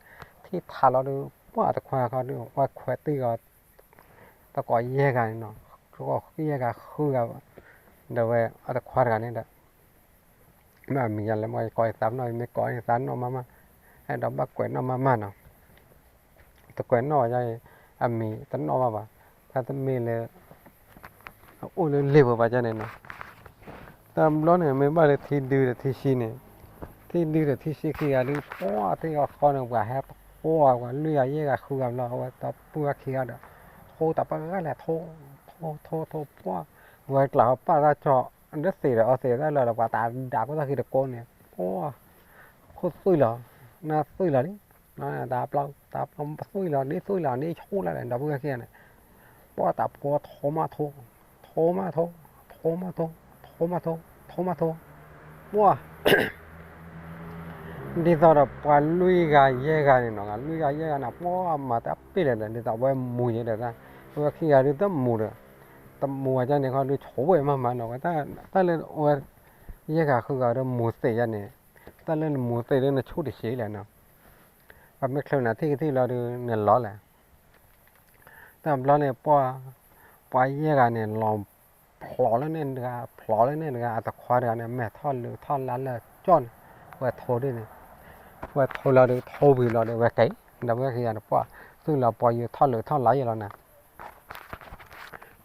ထံၣ်ထါလီၤဒီး ပှၤတခွါခီဒီး ပှၤခွဲးတံၢ်ဂီၤ တကိးယဲၢ်ဂၤန့ၣ်နီၤ, တကိးယဲၢ်ဂၤဃုဂၤ, ဒီးဝဲအတခွါတဂၤန့ၣ်ဒီး မ့ၢ်အမံၤယၤလဲၣ် မ့ၢ်ယကိးယသးပနီၣ် ယမ့ၢ်ကိးယသးနီၣ်မးမး, အဲၣ်ဒိးဘၣ်ကွဲးနီၣ်မးမးနီၤ, တကွဲးနီၣ်ဝဲဒ်အံၤ, အမံၤတနီၣ်ဘၣ်ဘၣ်, တၢ်တမ့ၢ်လၢ အအိၣ်လၢလ့ၤပှဲၤဘၣ်ကန့ၣ်နီၤ, တဘျီန့ၣ် မ့ၢ်ဘၣ်လၢထံဒုဒီးထံဆှံန့ၣ်, ထံဒုဒီးထံဆှံခံဂၤဒုး ပှၤထံဂၤဃီန့ၣ် ပှၤဟဲတဃီ ပှၤလွံၢ်ဂၤယဲၢ်ဂၤဃုဂၤဘျီ အဝဲဒီပုၢ်ဝဲၢ်ခံဂၤဒီး ထိတၢ်ပှၢ်ဂၤလဲၣ် ထိ, ထိ ထိ ထိ ပှၢ်, ဝဲကျးဟီပာ်တၢ်ကၠီ ဒ်သ့ၣ်ဒီးအီသ့ၣ်တၢ်လၢာ်ဒီး ပှၤတၢ်ဒၣ်ကိၢ်တၢ်ခံတကိးန့ၣ်, ပှၤ ခိၣ်သွံၣ်လီၤ, နသွံၣ်လီၤလံ, တၢ်ပျီသွံၣ်လီၤ ဒ်သွံၣ်လီၤ ဒ်ဆိၣ်လၢ်လဲၣ် ဒီပုၢ်ဝဲၢ်ခံဂၤန့ၣ်, ပှၤတၢ်ဖိထိမးထိ, ထိမးထိ, ထိမးထိ, ထိမးထိ, ထိမးထိ, ပှၤ ဒ်သိးဒီးပှၤလွံၢ်ဂၤယဲၢ်ဂၤန့ၣ်နီၤ, လွံၢ်ဂၤယဲၢ်ဂၤန့ၣ် ပှၤမၤတၢ်ပ့ၢ်လဲၣ်ဒီး ဒ်သိးအဝဲမူၤယဲဒီး တၢ် ပုၢ်ဝဲၢ်ခံဂၤဒုးတမူၤဒီး, တမူၤဝဲဒ်န့ၣ်ခီဒုး ဆိၣ်ဝဲမးမးနီၤ, တၢ်လၢအဝဲ ယဲၢ်ဂၤဃုဂၤဒီးမူၤသ့ၣ်ယါန့ၣ်, တၢ်လၢနမူၤသ့ၣ်ဒုး နဆူၣ်တဆံးလဲၣ်နီၤ, ပှၤမ့ၢ်ချုးနၤထံၣ်ကထံၣ်လီၤဒုး နလီၤလဲၣ် တဘျီန့ၣ် ပှၤ ပှၤယဲၢ်ဂၤန့ၣ် လီၤဖျိးလၢန့ၣ်တဂၤ ဖျိးလၢန့ၣ်တဂၤ အတခွါတဂၤန့ၣ် မဲာ်ထီၣ်လုးထီၣ်လါလၢကၠီၣ်န့ၣ်, ဝဲထိဒ်န့ၣ်, ဝဲထိလီၤဒုး ထိဝံၤလီၤဒုး ဝဲက့ၤ, ဒီးဝဲခံဂၤန့ၣ် ပှၤ သူၣ်လီၤပှၤယုာ်ထီၣ်လုးထီၣ်လါယဲလီၤနၤ,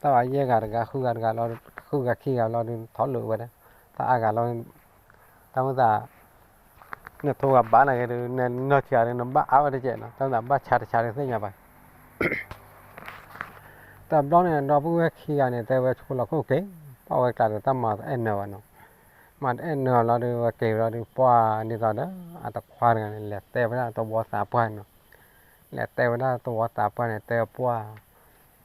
တၢ်ဝဲယဲၢ်ဂၤတဂၤဃုဂၤတဂၤလီၤ, ဃုဂၤခံဂၤလီၤဒုး ထီၣ်လုးဝဲဒၣ်, တၢ်အါဂၤလီၤ တၢ်မုၢ်သး နထိဂၤဘၣ်နာ်က့ဒုး နနီၢ်ဆံးဂၤဒုး နဘၣ်အါဝဲတကဲးနီၤ, တၢ်မုၢ်သးဘၣ်ဆါတဆါဒုးသ့ၣ်ညါဘၣ်, တဘျီန့ၣ် ဒီပုၢ်ဝဲၢ်ခံဂၤန့ၣ် တဲဝဲဆိလီၤခိၣ်က့ၤ, ပှၤဝဲကျးဒီးတၢ်မၤတအဲၣ်နၢၤဘၣ်နီၤ, မၤတအဲၣ်နၢၤလီၤဒုး ဝဲက့ၤလီၤဒုး ပှၤဒ်သိးဒီး အတခွါတဂၤန့ၣ် လဲၤတဲဝဲဒၣ်တဝီသးပှၢ်နီၤ, လဲၤတဲဝဲဒၣ်တဝီသးပှၢ်န့ၣ် တဲပှၤ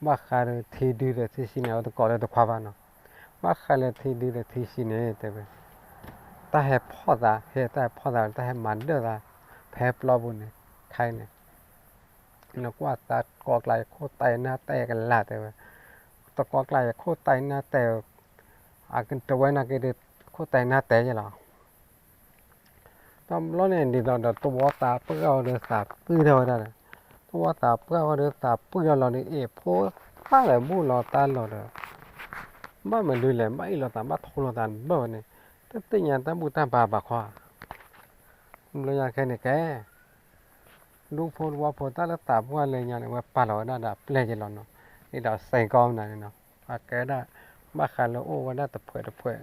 ဘၣ်ဃးဒီးထံဒုဒီးထံဆှံန့ၣ် အဝဲတကိးလၢတခွါဘၣ်နီၤ, ဘၣ်ဃးလၢထံဒုဒီးထံဆှံန့ၣ် တဲဝဲ တၢ်ဟဲဖီၣ်သး ဟဲတၢ်ဟဲဖီၣ်သး တၢ်ဟဲမၤဒၢၣ်သး ဖဲပျီပူၤန့ၣ် ခဲအံၤန့ၣ် နကွၢ်တၢ်ကိးကျါယခိၣ်တၢ်အံၤနၢ်တဲကလၢ်တဲဝဲ, တကိးကျါယခိၣ်တၢ်အံၤနၢ်တဲ, အကတဝဲနာ်က့ဒုး ခိၣ်တၢ်အံၤနၢ်တဲယဲလီၤ တဘျီန့ၣ် ဒ်သိးဒီးတဝီသးပှၢ်အီၤဒီးသးပှၢ်ထီၣ်ဝဲဒၣ်ဒီး, တဝီသးပှၢ်အီၤဒီးသးပှၢ်ထီၣ်လီၤဒီး အ့ၣ်ဖိသၣ်လၢဘူၣ်လီၤတၢ်လီၤဒီး, ဘၣ်မနုၤလဲၣ် ဘၣ်အ့ၣ်လိာ်သး ဘၣ်ထိလိာ်သးတဘၣ်ဝဲန့ၣ်, တသ့ၣ်ညါတၢ်ဘူၣ်တၢ်ဘါဘၣ်ခီ, ဘျီညါခဲန့ၣ်ကဲ ဒူဖိတဝီဖိတၢ်လၢသးပှၢ်လၢညါန့ၣ် ဝဲပာ်လီၤဝဲဒၣ်ဒီးအပျဲၢ်ယဲလီၤနီၤ, ဒ်သိးစဲးကီးမနုၤန့ၣ်နီၤ, အကဲဒၣ် ဘၣ်ဃးလၢအိၣ်ဝဲဒၣ်တဖှဲးတဖှဲး,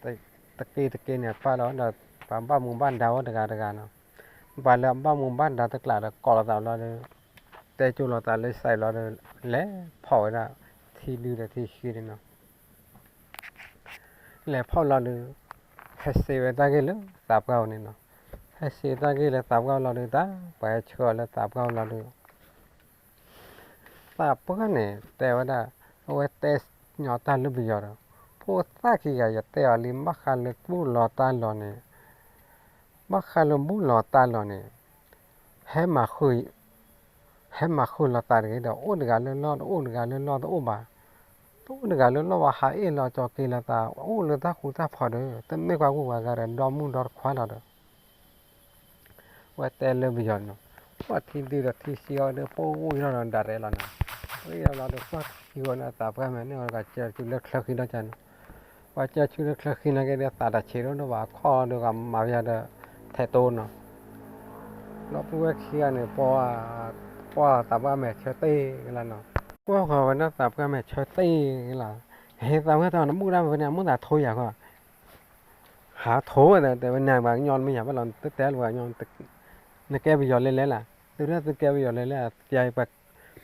တက့ၢ်တက့ၢ်န့ၣ် ပာ်လီၤဒီး ပှၤဘၣ်မူဘၣ်ဒါဝဲတဂၤတဂၤနီၤ, ပှၤလၢအဘၣ်မူဘၣ်ဒါတကျးဒီး ကိးလိာ်သးလီၤဒီး တဲကၠိလိာ်သးလၢစဲးလီၤဒီး လဲၤဖီၣ်ဝဲဒၣ် ထံဒုဒီးထံဆှံန့ၣ်နီၤ လဲၤဖီၣ်လီၤဒီး ဟဲစံးဝဲတၢ်ဂ့ၢ်လၢသးပှၢ်အအိၣ်န့ၣ်နီၤ, ဟဲစံးတၢ်ဂ့ၢ်လၢသးပှၢ်အအိၣ်လီၤဒီး တၢ်ပှၤဟဲဆှၢအီၤလၢသးပှၢ်အအိၣ်လီၤဒီး သးပှၢ်န့ၣ် တဲဝဲဒၣ် အဝဲတဲညီတၢ်လၢပယီၤဒီး ဖိသၣ်ခံဂၤ ယတဲအီၤလံ ဘၣ်ဃးလၢဘူၣ်လီၤတၢ်လီၤန့ၣ် ဘၣ်ဃးလၢဘူၣ်လီၤတၢ်လီၤန့ၣ် ဟဲမၤဃုာ် ဟဲမၤဃုာ်လိာ်သးတဂ့ၤဒီး အိၣ်တဂၤလၢလီၢ် တအိၣ်တဂၤလၢလီၢ်တအိၣ်ဘၣ်, တအိၣ်တဂၤလၢလီၢ်ဘၣ် ဟးအ့ၣ်လီၤကၠီၤက့ၤလိာ်သး အိၣ်လၢတၢ်ဃူတၢ်ဖိးဒီး တမ့ၢ်ပှၤဂုၤပှၤဂၤဒီး ဒီမုၣ်ဒီတခွါလီၤဒီး ဝဲတဲလၢပယီၤန့ၣ် ပှၤထံဒုဒီးထံဆှံအီၤဒီး ပအိၣ်အံၤထီၣ်ဒီးဒၣ်ရဲၣ်လီၤနီၤ, ပအိၣ်အံၤထီၣ်လီၤဒီး ပှၤထံဂီၤန့ၣ် သးပှၢ်မဲာ်န့ၣ် အီၤတဂၤကၢဆူလၢချၢဃံဒီးကန့ၣ်, ပှၤကၢဆူလၢချၢဃံနာ်က့ဒီး သးတၢ်ဆံးဒီး ဘၣ်ခီဒီးဂၤမၤပယီၤဒီး ထဲးတိၢ်နီၤ, ဒီပုၢ်ဝဲၢ်ခံဂၤန့ၣ် ပှၤ ပှၤသးပှၢ်မဲာ်ဆၢတ့ၢ်ကလါနီၤ, ကွၢ်ဃီၤဝဲဒၣ်သးပှၢ်မဲာ်ဆၢတ့ၢ်ကလါ, ဟ့ၣ်သးဝဲတၢ်နဘူၣ်တၢ်ဖဲန့ၣ် အမိၢ်သးထိယၤဃီ ဟးထိဝဲဒီး တဲဝဲ နၤပှၤကညီတမ့ၢ်ယၤဘၣ်လီၤ တတဲလၢပှၤကညီ, နကဲပယီၤလဲၤလဲၤလၢ်, တုၤလၢသုကဲပယီၤလဲၤလဲၤ ယၤ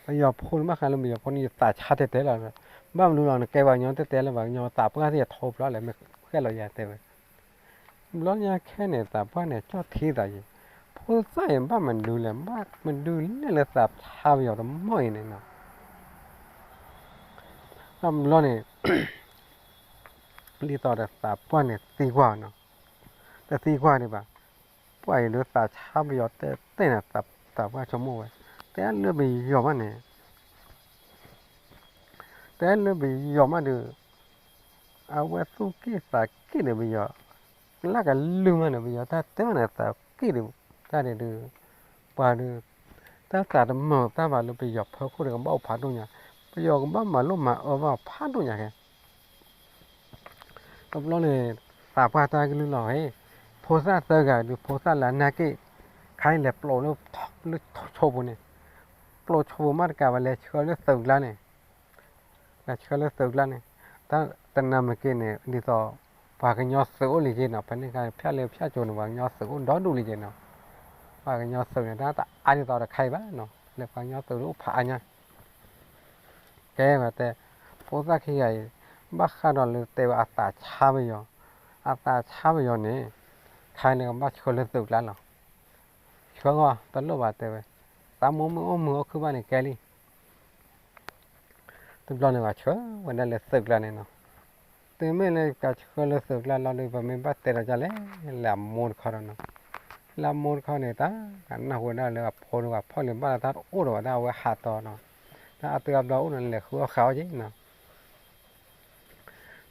ပယီၤဖိန့ၣ် ဘၣ်ဃးလၢပယီၤဖိန့ၣ် ယသးဆါတဲတဲလီၤ, ဘၣ်မနုၤလီၤ နကဲပှၤကညီ တတဲလၢပှၤကညီ သးပှၢ်သ့ၣ်အထိဖျိးလဲၣ် မ့ၢ်ဃဲလီၤယၤတဲဝဲ, ဘျီညါခဲန့ၣ် သးပှၢ်န့ၣ် ကၠီၣ်ထံသးယံၤ, ဖိသၣ်အံၤ ဘၣ်မနုၤလဲၣ် ဘၣ်မနုၤလဲၣ်လၢသးဆါပယီၤတမီၢ်အံၤန့ၣ်နီၤ တဘျီန့ၣ် ဒ်သိးဒီးသးပှၢ်န့ၣ်သံကွၢ်နီၤ, တသံကွၢ်ဒံးဘၣ်, ပှၢ်အံၤဒုးသးဆါပယီၤတဲတဲန့ၣ် သးပှၢ်ဆိကမိၣ်ဝဲ, တဲလၢပယီၤမးန့ၣ် တဲလၢပယီၤမးဒီး အဝဲသူၣ်က့ၣ်သးက့ၣ်ဒီးပယီၤ, လၢကလုၢ်မးန့ၣ် ပယီၤတၢ်တဲမးန့ၣ် သးက့ၣ်ဒီး တၢ်န့ၣ်ဒုး ပှၤဒုး တၢ်သးတမုာ်တၢ်ဘၣ်လၢပယီၤဖီခိၣ်ဒီးကဘၣ်အိၣ်ဖးဒိၣ်ညါ, ပယီၤကဘၣ်မၤလိမၤအၢဘၣ်ဖးဒိၣ်ညါကဲ တဘျီန့ၣ် သးပှၢ်တၢ်ကလုၢ်လီၤဟ့ၣ်, ဖိသၣ်သၢဂၤဒုး ဖိသၣ်လၢအနၢ်က့ၣ်, ခါအံၤလဲၤပျိးလၢ လၢဆိဖိန့ၣ်, ပျိးဆိဖိမးတကးဘၣ် လဲၤဆှၢလၢသုးကျါန့ၣ်, လဲၤဆှၢလၢသုးကျါန့ၣ်, တၢ်တနၤမ့ၢ်က့ၤန့ၣ် ဒ်သိး ပှၤကညီသုးအိၣ်လံက့ၤနီၤ, ဖဲန့ၣ်ခါဖၠၣ်လၢဖၠၣ်ကၠိန့ၣ် ပှၤကညီသုးအိၣ်ဒီဒူၣ်လံက့ၤနီၤ, ပှၤကညီသုးန့ၣ် တၢ်တအါဒ်သိးတခါအံၤဘၣ်နီၤ, လၢပှၤကညီသုးအိၣ်ဖးအါညါ ကဲဝဲတဲ, ဖိသၣ်ခံဂၤအံၤ ဘၣ်ဃးဒီးလၢတဲဝဲအသးဆါပယီၤ, အသးဆါပယီၤန့ၣ်, ခါန့ၣ်ကဘၣ်ဆှၢလၢသုးကျါလီၤ, ဆှၢဂီၢ်တလိၣ်ဘၣ်တဲဝဲ, သးမိၢ်မုၢ်အိၣ်မုၢ်အိၣ်ခုၣ်ဘၣ်န့ၣ်ကဲလံ, တဘျီန့ၣ်ပှၤဆှၢဝဲဒၣ်လၢသုးကျါန့ၣ်နီၤ, တုၤမ့ၢ်လၢကဆှၢလၢသုးကျါလီၤဒီး ပမ့ၢ်ဘၣ်တဲဒီးဒ်လဲၣ်, လၢအမိၢ်တခီဒီးနီၤ, လၢအမိၢ်တခီန့ၣ် တၢ်ကနၢ်ဟူဝဲဒၣ်လၢအဖိတဂၤဖီၣ်လံဘၣ်လၢတၢ်တအိၣ်ဒီးဝဲဒၣ်အဝဲဟးတီၤနီၤ, တၢ်အတုၤအဘျီအိၣ်န့ၣ် လဲၤဃုအီၣ်ဃုအီက့ၤနီၤ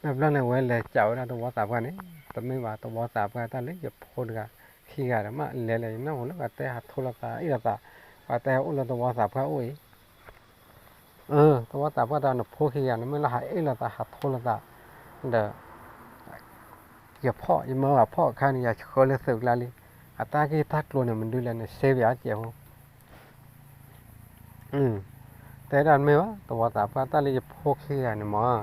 တဘျီန့ၣ်ဝဲလဲၤကးဝဲဒၣ်သဝီသးပှၢ်န့ၣ်, တမ့ၢ်ဘၣ်သဝီသးပှၢ်တၢ်လၢယဖိတဂၤခံဂၤဒီးမး လဲၤလဲၤယနၢ်ဟူလၢပှၤတဲဟးထိလိာ်သးအ့ၣ်လိာ်သး, ပှၤတဲဟးအိၣ်လၢသဝီသးပှၢ်အိၣ်အံၤ, သဝီသးပှၢ်တၢ်နဖိခံဂၤန့ၣ် မ့ၢ်လၢဟးအ့ၣ်လိာ်သးဟးထိလိာ်သး, ဒီး ယဖီၣ် ယမၢဝဲဖီၣ်အခါန့ၣ် ယဆှၢလၢသုးကျါလံ, အတၢ်ဂ့ၢ်တၢ်ကျိၤန့ၣ် မနုၤလဲၣ်န့ၣ် စ့ပယီၤစဲးဖိ တဲဒၣ်မ့ၢ်ဘၣ် သဝီသးပှၢ်တၢ်လၢယဖိခံဂၤန့ၣ်မး,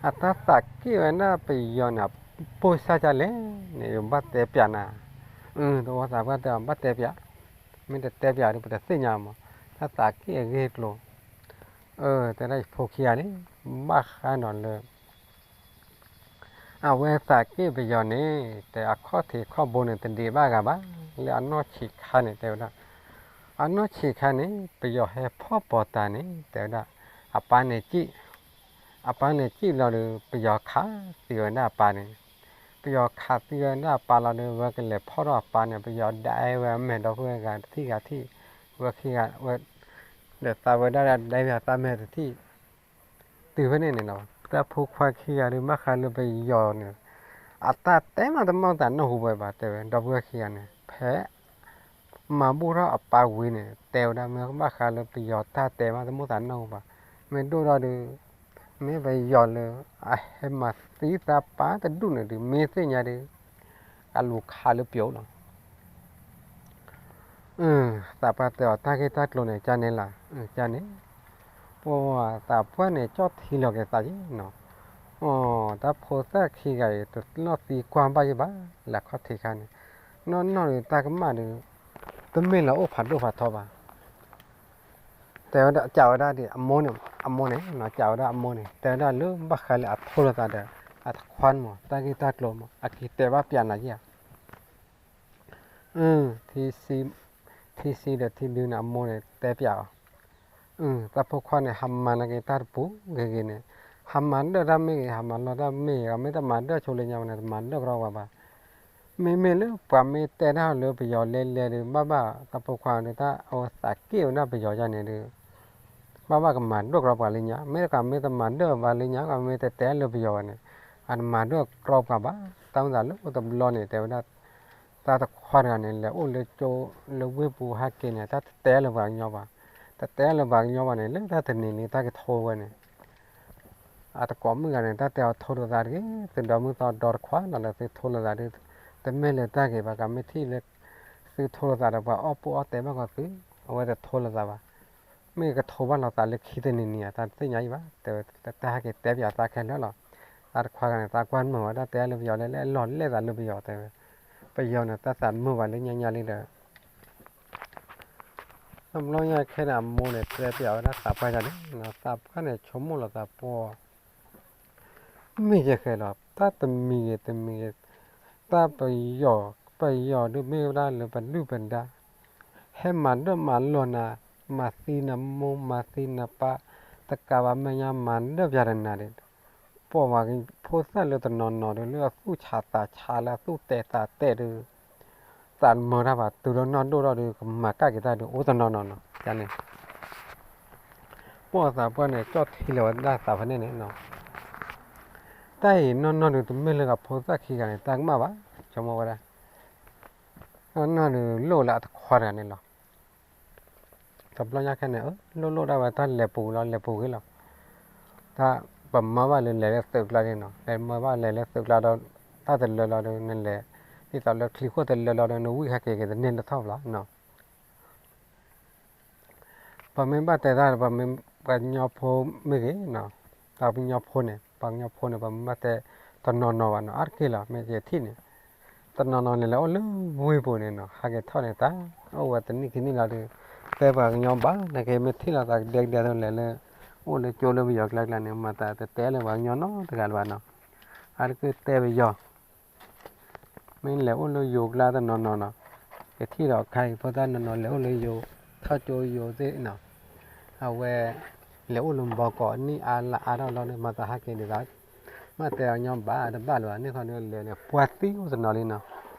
အတၢ်သးက့ၣ်ဝဲဒၣ်ပယီၤန့ၣ် ပိၢ်စၢ်ကလဲၣ်န့ၣ် ယဘၣ်တဲပျးနၤ, သဝီသးပှၢ်တဲဘၣ်တဲပျး, မ့ၢ်တတဲပျးဒီး ပတသ့ၣ်ညါမး, တၢ်သးက့ၣ်အဂ့ၢ်ကျိၤ, တဲဒၣ်ယဖိခံဂၤန့ၣ် ဘၣ်ဃးနီၤလၢ အဝဲသးက့ၣ်ပယီၤန့ၣ် တဲအခီၣ်ထံးခီၣ်ဘိန့ၣ် တဒံးဘၣ်ဂၤဘၣ်, လၢအနီၢ်ဆံးခါန့ၣ် တဲဝဲဒၣ်, အနီၢ်ဆံးခါန့ၣ် ပယီၤဟဲဖီၣ်ပီၤတၢ်န့ၣ် တဲဝဲဒၣ်, အပၢ်န့ၣ်ကံၣ်, အပၢ်န့ၣ်ကံၣ်လီၤဒီး ပယီၤခးသံဝဲဒၣ်အပၢ်န့ၣ်, ပယီၤခးသံဝဲဒၣ်အပၢ်လီၤဒီး ဝဲကလဲၤဖီၣ်ထီၣ်အပၢ်န့ၣ် ပယီၤဒၣ်အဲၣ်ဝဲအမဲာ်ဒီပုၢ်ဝဲၢ်ဂၤတထံၣ်ဂၤထံၣ်, ဝဲခံဂၤဝဲ ဒီးသးဝဲဒၣ်ဒၣ်ဒဲဝဲသးမဲာ်တထံၣ်, တုၤဖဲန့ၣ်န့ၣ်လီၤ တၢ်ဖိခွါခံဂၤဒုး ဘၣ်ဃးလၢပယီၤန့ၣ် အတၢ်တဲမးတမ့ၢ်တၢ်နၢ်ဟူဝဲဘၣ် တဲဝဲ ဒီပုၢ်ဝဲၢ်ခံဂၤန့ၣ် ဖဲ မၤဘူၣ်ထီၣ်အပၢ်ဝံၤန့ၣ် တဲဝဲဒၣ်မ့ၢ်ဘၣ်ဃးလၢပယီၤတၢ်တဲမးတမ့ၢ်တၢ်နၢ်ဟူဘၣ်, မ့ၢ်ဒိၣ်ထီၣ်ဒီး မ့ၢ်ပယီၤလၢ အဟဲမၤသံသးပၢ်တဒူၣ်န့ၣ်ဒီး မ့ၢ်သ့ၣ်ညါဒီး အလူၤခးလၢပျိလီၤ သးပှၢ်တဲအီၤတၢ်ဂ့ၢ်တၢ်ကျိၤန့ၣ် ကန့ၣ်လီၤ, ကန့ၣ်, ပသးပှၢ်န့ၣ် ကၠီၣ်ထံလီၤက့ၤသးယံၤနီၤ, တၢ်ဖိသၣ်ခံဂၤအံၤ တလီၢ်သံကွၢ်ဘၣ်ယံၤဘၣ် လၢအခီၣ်ထံးခါန့ၣ်, နီၢ်နီၢ်ဒီးတၢ်ကမၣ်ဒီး တမ့ၢ်လၢအိၣ်ဖးဒိၣ်ဖးထီဘၣ် တဲဝဲဒၣ် ကးဝဲဒၣ်ဒ်အမိၢ်န့ၣ်, အမိၢ်န့ၣ် ကးဝဲဒၣ်အမိၢ်န့ၣ် တဲဝဲဒၣ်လၢဘၣ်ဃးလၢအထိလိာ်သးဒီး အတခွါန့ၣ်မး တၢ်ဂ့ၢ်တၢ်ကျိၤမး အက့ၤတဲဘၣ်ပျးနၤယဲၢ်ဧါ, ထံဆံဒီးထံဒုန့ၣ် အမိၢ်န့ၣ်တဲပျးအီၤ, တၢ်ဖိခွါန့ၣ် ဟးမၤနာ်က့ၤတၢ်တပူၤဂ့ၤဂ့ၤန့ၣ်, ဟးမၤဒၣ်တၢ်မ့ၢ်ဂ့ၤ ဟးမၤလီၢ်တၢ်မ့ၢ်ဂ့ၤ မ့ၢ်တမၤဒၣ်ဆိလၢညါဝဲန့ၣ် တမၤဒၣ်ကရီပှၤဘၣ် မ့မ့ၢ်လၢပှၤမ့ၢ်တဲတၢ်လၢပယီၤလဲၤလဲၤဒီး ဘၣ်ဘၣ်တၢ်ဖိခွါဒီး တၢ်အဝဲသးက့ၣ်ဝဲဒၣ်ပယီၤယါန့ၣ်ဒီး ဘၣ်ဘၣ်ကမၤဒိၣ်ကရီပှၤလၢညါ, မ့ၢ်တကးမ့ၢ်တမၤဒိၣ်ပှၤလၢညါ ကမ့ၢ်တတဲလၢပယီၤဘၣ်န့ၣ် အတမၤဒိၣ်ကရီပှၤဘၣ်. တၢ်မ့ၢ်သးလၢအိၣ်တဘျီန့ၣ် တဲဝဲဒၣ် တၢ်တခွါတဂၤန့ၣ် လဲၤအိၣ်လၢကၠိလၢဝ့ၢ်ပူၤဟဲက့ၤန့ၣ် တၢ်တတဲလၢပှၤကညီဘၣ်, တတဲလၢပှၤကညီဘၣ်န့ၣ် လၢတၢ်တနံၤလံ တၢ်ကထိဝဲန့ၣ် အတကိးမုၣ်ဂၤန့ၣ် တၢ်တဲအီၤထိလိာ်သးတဂ့ၤ, သုဒီမုၢ်သီဒီတခွါလီၤလၢသုထိလိာ်သးဒီး တမ့ၢ်လၢတၢ်ဂ့ၤဘၣ်, ကမ့ၢ်ထံၣ်လၢ သုထိလိာ်သးဒီးပှၤအီၣ်ပူၣ်အီၣ်တဲဘၣ်ကီးသု, အဝဲတထိလိာ်သးဘၣ်. မ့ၢ်ကထိဘၣ်လိာ်သးလၢခံတနံၤနံၤဧါ တၢ်တသ့ၣ်ညါအံၤဘၣ်, တဲဝဲတၢ်ဟဲက့ၤတဲပၠးသးခဲလၢာ်လီၤ. တၢ်တခွါဂၤန့ၣ် သးကွၢ်မုာ်ဝဲဒၣ်တဲလၢပယီၤလဲၣ်လဲၣ် လီၤလဲၣ်သးလၢပယီၤတဲဝဲ, ပယီၤန့ၣ် တၢ်သးမုာ်ဘၣ်လၢညါညါလံဒီး တဘျီညါခဲန့ၣ် အမိၢ်န့ၣ် တဲပၠးဝဲဒၣ်သးပှၢ်ယါန့ၣ်, သးပှၢ်န့ၣ် ဆိကမိၣ်လီၤသးပှၢ် မ့ၢ်ယဃဲၤလီၤ တၢ်တမံၤဂ့ၤတမံၤဂ့ၤ, တၢ်ပယီၤ ပယီၤဒုးမ့ၢ်ဝဲဒၣ်လၢပဒုၣ်ပဒါ, ဟဲမၤဒၢၣ်မၤလီၢ်နၤ, မၤသံနမိၢ် မၤသံနပၢ်, တကးဘၣ်မဲာ်ညါမၤဒၢၣ်ပၠးတနၤဒံး, ပိာ်မၤဖိသၣ်လၢတနီၤနီၤဒီး လၢအသူၣ်ဆးသးဆးလၢအသူၣ်တဲာ်သးတဲာ်ဒီး သးမၢတၢ်ဘၣ် တုၤလၢနီၢ်ဒိၣ်ထီၣ်ဒီး ကမၤကၣ်က့ၤတၢ်ဒီး အိၣ်တနီၤနီၤနီၤ ယန့ၣ် ပိာ်သးပှၢ်န့ၣ် ကၠီၣ်ထံလီၤဝဲဒၣ်သးဖဲန့ၣ်န့ၣ်နီၤ. တၢ်အံၤနီၢ်နီၢ်ဒီး တမ့ၢ်လၢကဖိသၣ်ခံဂၤန့ၣ် တၢ်ကမၣ်ဘၣ်, ဆိကမိၣ်ဝဲဒၣ် နီၢ်နီၢ်ဒီး လိၣ်လၢအတခွါတဂၤန့ၣ်လီၤ. တဘျီညါခဲန့ၣ် လိၣ်လိၣ်ဒၣ်ဝဲတၢ်လဲၤပူၤလီၤ လဲၤပူၤဂ့ၤလီၤ. တၢ်ပမၢဘၣ်လၢလဲၤလၢသုးကျါန့ၣ်နီၤ လဲၤမၢဘၣ်လဲၤလၢသုးကျါဒီး တၢ်တလၢလီၤဒီး နလဲၤ ဒ်သိးလၢချံခိၣ်တလၢလီၤဒီး နဝံၣ်ဟဲက့ၤက့ၤတန့ၢ်လၢထီၣ်ဘျီနီၤ. ပမ့ၢ်ဘၣ်တဲတၢ် ပှၤကညီဖိမ့ၢ်ဂ့ၤနီၤ, ပှၤကညီဖိန့ၣ် ပှၤကညီဖိန့ၣ် ပမ့ၢ်ဘၣ်တဲတနီၤနီၤဘၣ်နီၤ အါတက့ၢ်လီၤ မ့ၢ်ယထံၣ်န့ၣ် တနီၤနီၤန့ၣ် လဲၤအိၣ်လၢဝ့ၢ်ပူၤန့ၣ်နီၤ ဟးက့ၤထီၣ်န့ၣ် တၢ်အိၣ်ဝဲတနံၣ်ခံနံၣ်လီၤဒီး တဲပှၤကညီဘၣ် နက့မ့ၢ်ထံၣ်လိာ်သးကဒဲကဒဲသိးလဲၤလၢ အိၣ်လၢကၠိလၢပယီၤကျါကျါန့ၣ် မၤသးတတဲလၢပှၤကညီနီတဂၤလၢၤဘၣ်နီၤ, အါတက့ၢ်တဲပယီၤ မ့ၢ်လဲၤအိၣ်လၢယိၤကျါတနီၤနီၤနီၤ, ယထံၣ်ဒီးခါအံၤဖိသၣ်နီၤနီၤ လဲၤအိၣ်လၢယိၤ ထီၣ်ကၠိယိၤသ့ၣ်နီၤ, အဝဲ လဲၤအိၣ်လၢဘီကီးနံၣ်အါလါအါထီၣ်လီၤဒီး မၤသးဟးက့ၤဒ်သိး မ့ၢ်တဲပှၤကညီဘၣ်တဘၣ်လၢၤဘၣ် န့ၣ်ခီန့ၣ်လဲၤန့ၣ် ပှၤသံအိၣ်တနီၤလံနီၤ,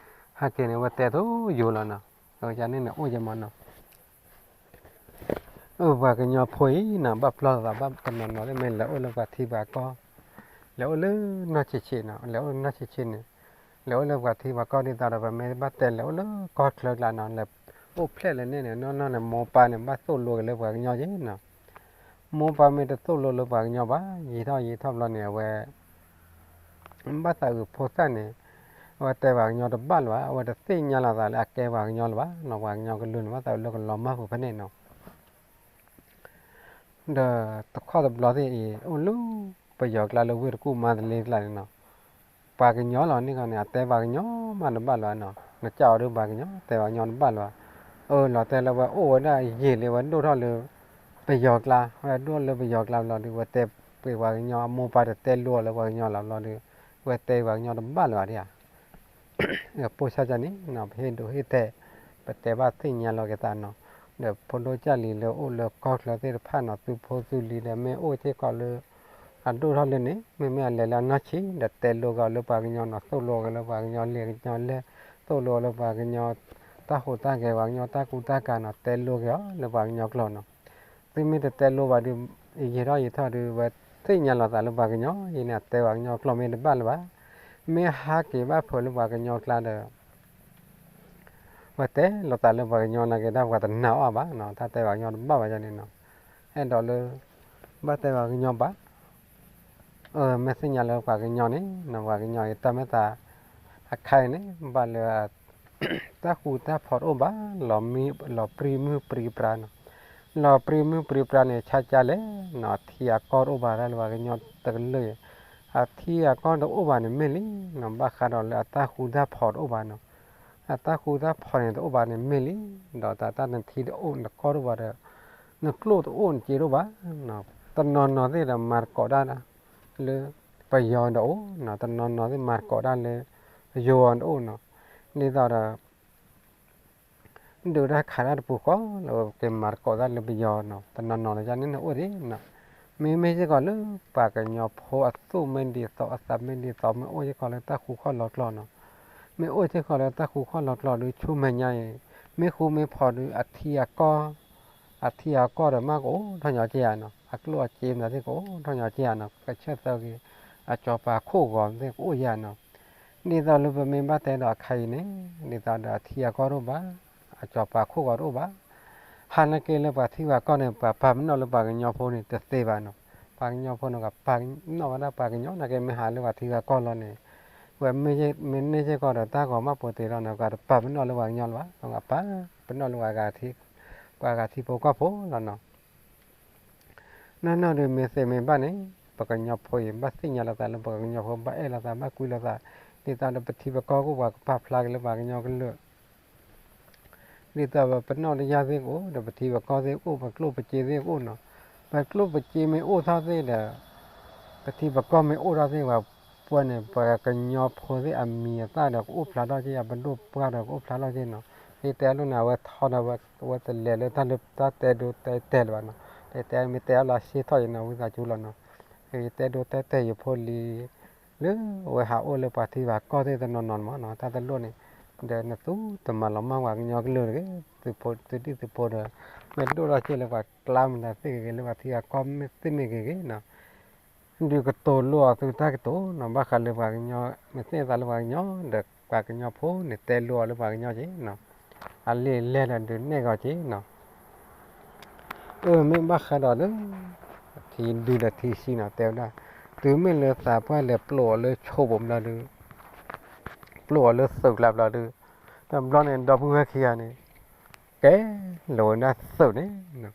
ဟဲက့ၤန့ၣ် အဝဲတဲသိယိၤလီၤနီၤ, အဝဲန့ၣ်န့ၣ်အိၣ်ယဲမးနီၤ အၢ ပှၤကညီဖိအံၤနီၤ ဘၣ်ပျီလိာ်သးဘၣ်တနီၤနီၤသ့ၣ် မ့ၢ်လဲၤအိၣ်လၢပှၤထံပှၤကီၢ်, လဲၤအိၣ်လၢနီၢ်ဆံးဆံးနီၤ လဲၤအိၣ်လၢနီၢ်ဆံးဆံးန့ၣ်, လဲၤအိၣ်လၢပှၤထံပှၤကီၢ်ဒ်သိးဒီး ပမ့ၢ်ဘၣ်တဲလဲၤအိၣ်လၢကီၢ်ချၢကျါနီၤ လဲၤအိၣ်ဖျဲၣ်လၢန့ၣ်န့ၣ် နီၢ်နီၢ်န့ၣ် မိၢ်ပၢ်န့ၣ် ဘၣ်သိၣ်လိက့ၤလၢပှၤကညီက့ၤနီၤ, မိၢ်ပၢ်မ့ၢ်တသိၣ်လိလၢပှၤကညီဘၣ် ယံာ်ထီၣ်ယံာ်ထီၣ်ဘျီန့ၣ် အဝဲ ဘၣ်သးအုးဖိသၣ်န့ၣ် အဝဲတဲပှၤကညီတဘၣ်လၢၤဘၣ် အဝဲတသ့ၣ်ညါလိာ်သးလၢအကဲပှၤကညီလၢၤဘၣ်နီၤ ပှၤကညီကလုာ်န့ၣ် ဘၣ်သးအုးလၢကလီၤမၢ်ပူၤဖဲန့ၣ်နီၤ ဒီးတခီတဘျီသ့ၣ်အံၤ အိၣ်လၢပယီၤကျါလၢဝ့ၢ်တကူၣ်မါတလ့ကျါန့ၣ်နီၤ, ပှၤကညီလီၤန့ၣ်ခီန့ၣ် အတဲပှၤကညီမးတဘၣ်လၢၤဘၣ်နီၤ, နကးအီၤဒုးပှၤကညီ တဲပှၤကညီတဘၣ်လၢၤဘၣ်, အၢ လီၤတဲလၢဝဲအိၣ်ဝဲဒၣ်ယံာ်လံဝဲဒိၣ်ထီၣ်လၢ ပယီၤကျါ ဝဲဒိၣ်လၢပယီၤကျါဘျီဒီး ဝဲတဲပှၤကညီ အမိၢ်ပၢ်တတဲလိာ်လၢပှၤကညီလီၤဘျီဒီး ဝဲတဲပှၤကညီတဘၣ်လၢၤဘၣ်ဒ်ဧါ ပိၢ်ဆၢကန့ၣ်နီၤ ပဟ့ၣ်ဒိးဟ့ၣ်တဲာ် ပတဲဘၣ်သ့ၣ်ညါလီၤက့ၤသးနီၤ, ဒီးဖိဒိၣ်ကၢ်လံၤလၢအိၣ်လၢကီၢ်ချၢသ့ၣ်တဖၣ်နီၤ သုဖိသုလံၤဒီး မ့ၢ်အိၣ်စ့ၢ်ကီးလၢ အဒိၣ်ထီၣ်လၢန့ၣ် မ့မ့ၢ်အလဲၤလၢအနီၢ်ဆံး ဒီးတဲလိက့ၤအီၤလၢပှၤကညီနီၤ သိၣ်လိက့ၤလၢပှၤကညီလံာ်ကညီလဲၢ် သိၣ်လိလၢပှၤကညီ တၢ်ဟူးတၢ်ဂဲၤ ပှၤကညီတၢ်ကူတၢ်ကၤနီၤ တဲလိက့ၤအီၤလၢပှၤကညီကျိာ်နီၤ, သုမ့ၢ်တတဲလိဘၣ်ဒီး ယံာ်ထီၣ်ယံာ်ထီၣ်ဒီး ဝဲသ့ၣ်ညါလိာ်သးလၢပှၤကညီ ယံာ်န့ၣ် အတဲပှၤကညီကျိာ်မ့ၢ်တဘၣ်လၢၤဘၣ်, မ့ၢ်ဟးက့ၤဘၣ်ဖုးလၢပှၤကညီကျါဒီး ဝဲတဲလိာ်သးလၢပှၤကညီနာ်က့ၤ တၢ်ပှၤတနာ်အီၤဘၣ်နီၤ တၢ်တဲပှၤကညီတဘၣ်ဘၣ်ယၤန့ၣ်နီၤ, အဲၣ်ဒိးလၢ ဘၣ်တဲပှၤကညီဘၣ်, အၢ မ့ၢ်သ့ၣ်ညါလၢပှၤကညီန့ၣ်နီၤ ပှၤကညီအံၤတၢ်မ့ၢ်သး အခါအံၤန့ၣ် ဘၣ်လၢ တၢ်ဃူတၢ်ဖိးတအိၣ်ဘၣ်, လီၤပြံမုၢ်ပြံပြါနီၤ, လီၤပြံမုၢ်ပြံပြါန့ၣ် ဆါကၢ်လဲၣ်နီၤ အထံအကီၢ်တအိၣ်ဘၣ်တၢ်လၢပှၤကညီတကလုာ်အံၤ, အထံအကီၢ်တအိၣ်ဘၣ်န့ၣ်မ့ၢ်လံနီၤ ဘၣ်ဃးဒီးလၢအတၢ်ဃူတၢ်ဖိးတအိၣ်ဘၣ်နီၤ, အတၢ်ဃူတၢ်ဖိးန့ၣ်တအိၣ်ဘၣ်န့ၣ်မ့ၢ်လံ, ဒီးတၢ်တၢ်နထံတအိၣ်နကီၢ်တအိၣ်ဘၣ်ဒီး နကျိၣ်တအိၣ်နစ့တအိၣ်ဘၣ်, တနီၤနီၤသ့ၣ်ဒီးမၤသကိးတၢ် လၢပယီၤဒီးအိၣ်နီၤ, တနီၤနီၤသ့ၣ်မၤသကိးတၢ်လၢယိၤအီၤဒီးအိၣ်နီၤ, ဒ်သိးဒီး ဒုးတၢ်ခးတၢ်တပူၤဃီလၢ က့ၤမၤသကိးတၢ်လၢပယီၤနီၤ, တနီၤနီၤလၢယၤန့ၣ်န့ၣ်အိၣ်ဒံးနီၤ, မ့မ့ၢ်စ့ၢ်ကီးလၢပှၤကညီဖိအသူၣ်မ့ၢ်ဒ်သိး အသးမ့ၢ်ဒ်သိး မ့ၢ်အိၣ်စ့ၢ်ကီးလၢတၢ်ဃူခီၣ်လီၤကျိာ်နီၤ, မ့ၢ်အိၣ်စ့ၢ်ကီးလၢတၢ်ဃူခီၣ်လီၤကျိာ်ဒီး ဆူမဲာ်ညါအံၤ မ့ၢ်ဃူမ့ၢ်ဖိးဒီး အထံအကီၢ် အထံအကီၢ်ဒီးမ့ၢ်ကအိၣ်ထီၣ်ညီက့ၤဧါနီၤ, အကျိၣ်အစ့မတၤသ့ၣ်ကအိၣ်ထီၣ်ညီက့ၤဧါနီၤ, ကဆၢၣ်သၢက့ၤ အစီၤပၤခိၣ်ဂီၤသ့ၣ်ကအိၣ်ယၤနီၤ, ဒ်သိးလၢပမ့ၢ်ဘၣ်တဲဒီးအခါအံၤန့ၣ် ဒ်သိးဒီးအထံအကီၢ်တအိၣ်ဘၣ်, အစီၤပၤခိၣ်ဂီၤတအိၣ်ဘၣ်, ဟါလၢက့ၤလၢပှၤထံပှၤကီၢ်န့ၣ် ပှၤပာ်ပနီၣ်လၢပှၤကညီဖိန့ၣ် တသ့ဘၣ်နီၤ, ပှၤကညီဖိန့ၣ် ကပာ်ပနီၣ်ဝဲဒၣ်ပှၤကညီ နာ်က့မ့ၢ်ဟးလၢပှၤထံပှၤကီၢ်လီၤန့ၣ် ဝဲမ့ၢ်န့ၢ်စ့ၢ်ကီးဒီး တၢ်ဂီၤမးပူၤတ့ၢ်လီၤန့ၣ် ပှၤတပာ်ပနီၣ်လၢပှၤကညီလၢၤဘၣ်, ပှၤပာ်ပနီၣ်လၢပှၤဂၤထံဖိကီၢ်ဖိလီၤနီၤ. နီၢ်နီၢ်ဒီးမ့ၢ်သ့မ့ၢ်ဘၣ်န့ၣ် ပှၤကညီဖိအံၤ ဘၣ်သ့ၣ်ညါလိာ်သးလၢပှၤကညီဖိ ဘၣ်အဲၣ်လိာ်သး ဘၣ်ကွံလိာ်သး, ဒ်သိးဒီးပထံပကီၢ်ကအိၣ် ပှၤကပာ်ဖျါက့ၤလၢပှၤကညီကလုာ် ဒ်သိးပပနီၣ်တယၢ်သ့ၣ်ကအိၣ်ဒီး ပထံပကီၢ်သ့ၣ်ကအိၣ် ပကျိၣ်ပစ့သ့ၣ်ကအိၣ်နီၤ, ပကျိၣ်ပစ့မ့ၢ်အိၣ်ထီၣ်သ့ၣ်ဒီး ပထံပကီၢ်မ့ၢ်အိၣ်ထီၣ်သ့ၣ် ပှၤပှၢ်န့ၣ် ပှၤကညီဖိသ့ၣ်အမံၤအသၣ်ဒီး ကအိၣ်ဖျါထီၣ်က့ၤယၤ, ပဒိၣ်ပှၢ်ဒီးကအိၣ်ဖျါထီၣ်က့ၤနီၤ, ယတဲအလိၤန့ၣ် အဝဲထီဒီး အဝဲတလဲၤလၢတၢ်လၢတၢ်တဲဒိတဲတဲလၢၤဘၣ်နီၤ, တဲတဲမ့ၢ်တဲအလီၤဆ့ထီၣ်ယံၤနီၤ ဝံသးစူၤလီၤနီၤ, ယတဲဒိတဲတဲာ်ယဖိလံၤ လၢအဝဲဟးအိၣ်လၢပှၤထံပှၤကီၢ်သ့ၣ်တနီၤနီၤမးနီၤ တၢ်တလိၣ်န့ၣ်, ဒီးနသူတမၤလီၤမၢ်ပှၤကညီကလုာ်တဂ့ၤ, သုးဒံၣ်သုးဖိဒီး မ့ၢ်ဒိၣ်ထီၣ်က့ၤလၢပှၤကျါမတၤသ့ၣ်ဂ့ၤဂ့ၤ လၢပှၤထံပှၤကီၢ်သ့ၣ်မ့ၢ်ဂ့ၤဂ့ၤနီၤ ဒုးကတိၤလိအီၤသုတၢ်ကတိၤနီၤ ဘၣ်ဃးလၢပှၤကညီ မ့ၢ်သ့ၣ်သးလၢပှၤကညီ ဒီးပှၤကညီဖိန့ၣ် တဲလိအီၤလၢပှၤကညီက့ၤနီၤ, အလံာ်လဲၢ်ဒီးဒုးနဲၣ်ဂီၤက့ၤနီၤ, အၢ မ့ၢ်ဘၣ်ဃးဒီးလၢ ထံဒုဒီးထံဆံးနီၤ တဲဝဲဒၣ်, တုၤမ့ၢ်လၢသးပှၢ်လဲၤပျိာ်အီၤလၢဆိးဘိးဘျီဒုး ပျိာ်အီၤလၢသုးကျါဘျီဒုး, တဘျီန့ၣ် ဒီပုၢ်ဝဲၢ်ခံဂၤန့ၣ် ကဲလိာ်ဝဲဒၣ်သုးန့ၣ်,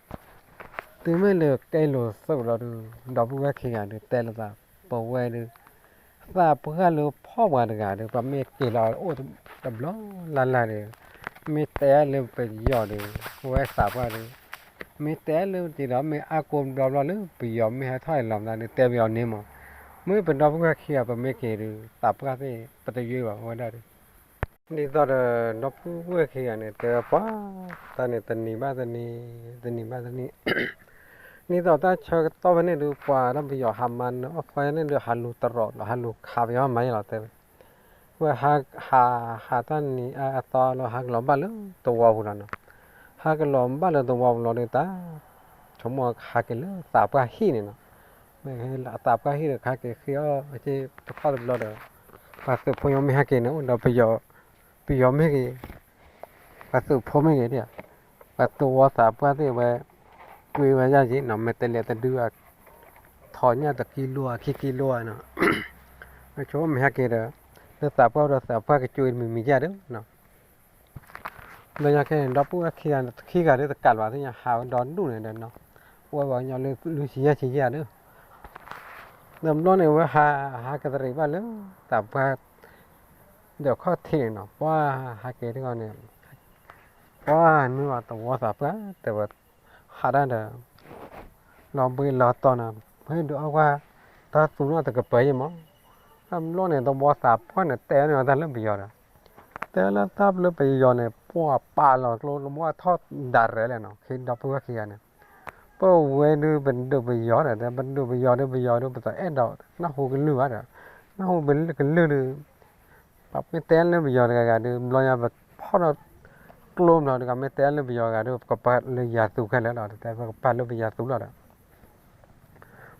တုၤမ့ၢ်လၢကဲလိာ်သုးဘျီဒုး ဒီပုၢ်ဝဲၢ်ခံဂၤဒုး တဲလိာ်သး ပဝဲဒုး သးပှၢ်လၢဖီၣ်ပှၤတဂၤဒီး ပှၤမ့ၢ်က့ၤလီၤအိၣ်တဘျီလၢ်လၢ်ဒီး မ့ၢ်တဲလၢပယီၤဒီး ပဝဲသးပှၢ်ဒီး မ့ၢ်တဲလၢပတံၤဒီး မ့ၢ်အါကိးဘျီဘျီလၢပယီၤမ့ၢ်ဟဲထီၣ်လီၤမတၤဒီး တဲပယီၤန့ၣ်မး, မ့ၢ်ပဒီပုၢ်ဝဲၢ်ခံဂၤ ပမ့ၢ်က့ၤဒီး သးပှၢ်သ့ၣ် ပတယွ့ဘၣ်ဝဲဒၣ်ဒီး ဒ်သိးဒီး ဒီပုၢ်ဝဲၢ်ခံဂၤန့ၣ် တဲဝဲပှၤ တၢ်န့ၣ်တနံၤဘၣ်တနံၤ တနံၤဘၣ်တနံၤ ဒ်သိးတၢ်ဆၢကတီၢ်ဖဲန့ၣ်ဒုး ပှၤတၢ်ပယီၤဟးမၤနၢၤအီၣ်ဖဲန့ၣ်ဒုး ဟးလူၤတရီးလီၤ ဟးလူၤခးပယီၤမၤယဲလီၤတဲဝဲ, ဝဲဟး ဟးတၢ်နံၤအသီလီၤ ဟးကလီၤဘၣ်လၢသဝီပူၤလီၤနီၤ, ဟးကလီၤဘၣ်လၢသဝီပူၤလီၤဒီး တၢ် ဆိကမိၣ်ဟးက့ၤလၢသးပှၢ်ဟံၣ်န့ၣ်နီၤ, မ့ၢ်သးပှၢ်ဟံၣ်ဒီး ကဟးက့ၤဃ့အီၣ်က့ၤတခီတဘျီဒီး ပှၤသုးဖိညီမ့ၢ်ဟဲက့ၤန့ၣ် အိၣ်ဒီးပယီၤ ပယီၤမ့ၢ်ဂ့ၤ ပှၤသုးဖိမ့ၢ်ဂ့ၤဒၣ် ပှၤသဝီသးပှၢ်သ့ၣ်ဝဲ ကွ့ဝဲယၢ်က့ၤနီၤ မ့ၢ်တလဲၤတဒု ထိးညၣ်တကံလိဧါ ခံကံလိဧါနီၤ, ဆိကမိၣ်မ့ၢ်ဟဲက့ၤဒီး လၢသးပှၢ်ဒီးသးပှၢ်ကကွ့မံၤမံၤယၢ်ဒီးနီၤ, ဘျီညါခဲန့ၣ် ဒီပုၢ်ဝဲၢ်ခံဂၤခံဂၤဒီးတကးဘၣ်သ့ၣ်ညါ ဟးဝဲဒီဒူၣ်န့ၣ်ဒီးနီၤ, အိၣ်ဝဲပှၤကညီလၢလွံၢ်ဆံယဲၢ်ဆံယဲၢ်ဒီး ဒီးဘျီန့ၣ် ဝဲဟး ဟးကတရံးဘၣ်လၢ သးပှၢ် ဒီးခီၣ်ထံးန့ၣ်နီၤ ပှၤဟးက့ၤတဂီၢ်န့ၣ် ပှၤမ့ၢ်ဝဲသဝီသးပှၢ်တဲဝဲ ဟးတၢ်ဒီး လီၤဘှံးလီၤတီၤနီၤ ဟ့ၣ်ဒုးအီၣ်ကွၢ် တၢ်သူနီၣ်တကပၤယဲၢ်မး, တဘျီန့ၣ် သဝီသးပှၢ်န့ၣ် တဲန့ၢ်ဝဲတၢ်လၢပယီၤဒီး တဲလၢတၢ်လၢပယီၤန့ၣ် ပှၤပာ်လီၤကျိ လၢမ့ၢ်ထီၣ်ဒၣ်ရဲၣ်လဲၣ်နီၤ ခံဒီပုၢ်ဝဲၢ်ခံဂၤန့ၣ် ပဝဲဒုးပဒုးပယီၤဒီး ပဒုးပယီၤဒီးပယီၤဒီး ပတအဲၣ်ဒိးနၢ်ဟူကလုၢ်ဘၣ်ဒီး နၢ်ဟူပကလုၢ်ဒီး ပမ့ၢ်တဲလၢပယီၤတဂၤဂၤဒီး ဘျီညါပဖီၣ်ထီၣ်ကျိဘျီဒီး မ့ၢ်တဲလၢပယီၤဂၤဒီး ပကပာ်လၢယၤသူခဲလၢာ်လီၤ တဲပကပာ်လၢပယၤသူလီၤဒီး ဘျီ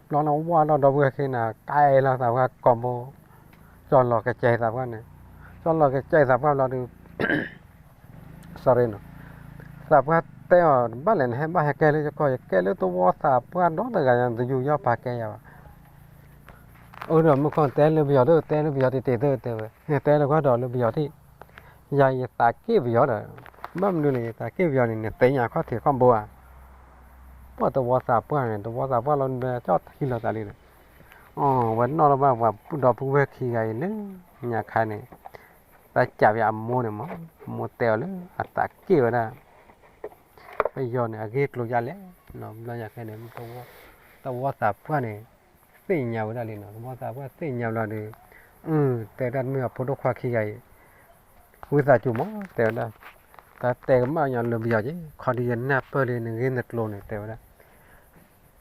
န့ၣ်ဝဲဒီးဒီပုၢ်ဝဲၢ်ခံန့ၣ် ကဲလီၤသးပှၢ်ကိာ်ဘိ ကၠီလီၤကစဲသးပှၢ်န့ၣ် ကၠီလီၤကစဲသးပှၢ်ဘျီဒီး သးပှၢ်တဲအီၤ ဘၣ်လဲၣ်နဟဲဘၣ်ဟဲကဲလၢယကီၢ် ယကဲလၢသဝီသးပှၢ်ဒီတဂၤညါ တယူးယီၣ်ပာ်ကဲယၤဘၣ် အၢဒီးမုၢ်ခီၣ်တဲလၢပယီၤဒီး တဲလၢပယီၤတံၢ်တံၢ်သၢတဲဝဲ တဲလၢကွၢ်ဒီးလၢပယီၤတံၢ် ယၤယသးက့ၣ်ပယီၤဒီး ဘၣ်မနုၤန့ၣ် ယသးက့ၣ်ပယီၤန့ၣ် နသ့ၣ်ညါခီၣ်ထံးခီၣ်ဘိဧါ ပှၤသဝီသးပှၢ်န့ၣ် သဝီသးပှၢ်လီၤဘျီကၠီထံလီၤသးလံဒီး အဝဲနီၣ်လီၤဘၣ်ပှၤဒီပုၢ်ဝဲၢ်ခံဂၤအံၤလၢညါခါန့ၣ် တၢ်ကးပယီၤအမိၢ်န့ၣ်မး အမိၢ်တဲအီၤလၢအသးက့ၣ်ဝဲဒၣ် ပယီၤန့ၣ် အဂ့ၢ်ကျိၤယါလဲၣ် ဘျီညါခဲန့ၣ် သဝီသးပှၢ်န့ၣ် သ့ၣ်ညါဝဲဒၣ်လံနီၤ သဝီသးပှၢ်သ့ၣ်ညါဘျီဒီး တဲဒၣ်မ့ၢ်အဖိဒိၣ်ခွါခံဂၤအံၤ ဝံသးစူၤမး တဲဝဲဒၣ် တၢ်တဲကမၣ်ညီလၢပယီၤက့ၤ ခီဒီးယနၢ်ပၢၢ်လံနဂ့ၢ်နကျိၤန့ၣ် တဲဝဲဒၣ်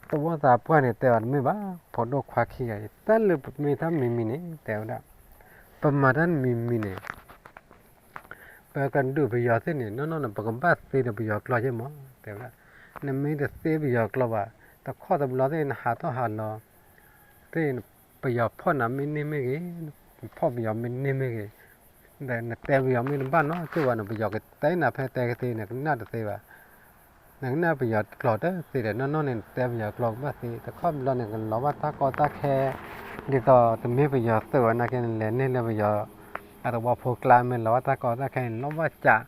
သဝီသးပှၢ်န့ၣ် တဲအီၤတမ့ၢ်ဘၣ် ဖိဒိၣ်ခွါခံဂၤအံၤ တၢ်လၢပမ့ၢ်တၢ်မံၤမံၤန့ၣ် တဲဝဲဒၣ် ပမၤတၢ်မံၤမံၤန့ၣ် ပကဒုးပယီၤသ့ၣ်န့ၣ် နီၢ်နီၢ်န့ၣ် ပကဘၣ်သ့ဒီးပယီၤကျိာ်ယဲၢ်မး တဲဝဲဒၣ် နမ့ၢ်တသ့ပယီၤကျိာ်ဘၣ် တခီတဘျီသ့ၣ် နဟးထီၣ်ဟးလီၤသ့ၣ် ပယီၤဖီၣ်နၤမ့ၢ်န့ၢ်မ့ၢ်ဂ့ၤ ဖီၣ်ပယီၤမ့ၢ်န့ၢ်မ့ၢ်ဂ့ၤ နတဲပယီၤမ့ၢ်တဘၣ်နီတစဲးဘၣ်န့ၣ် ပယီၤကတဲနၤဖဲတဲကသ့ နကနၣ်တသ့ဘၣ် နကနၣ်ပယီၤကျိာ်တသ့ဒီး နီၢ်နီၢ်န့ၣ် နတဲပယီၤကျိာ်ကဘၣ်သ့ တခီတဘျီန့ၣ် ကလီၤဘၣ်တၢ်ကီတၢ်ခဲ ဒ်သိးတမ့ၢ်ပယီၤသုးဝဲနာ်က့ နလဲၤန့ၢ်လၢပယီၤ အသဝီဖိကျါ မ့ၢ်လီၤဘၣ်တၢ်ကီတၢ်ခဲန့ၣ် လီၤဘၣ်စး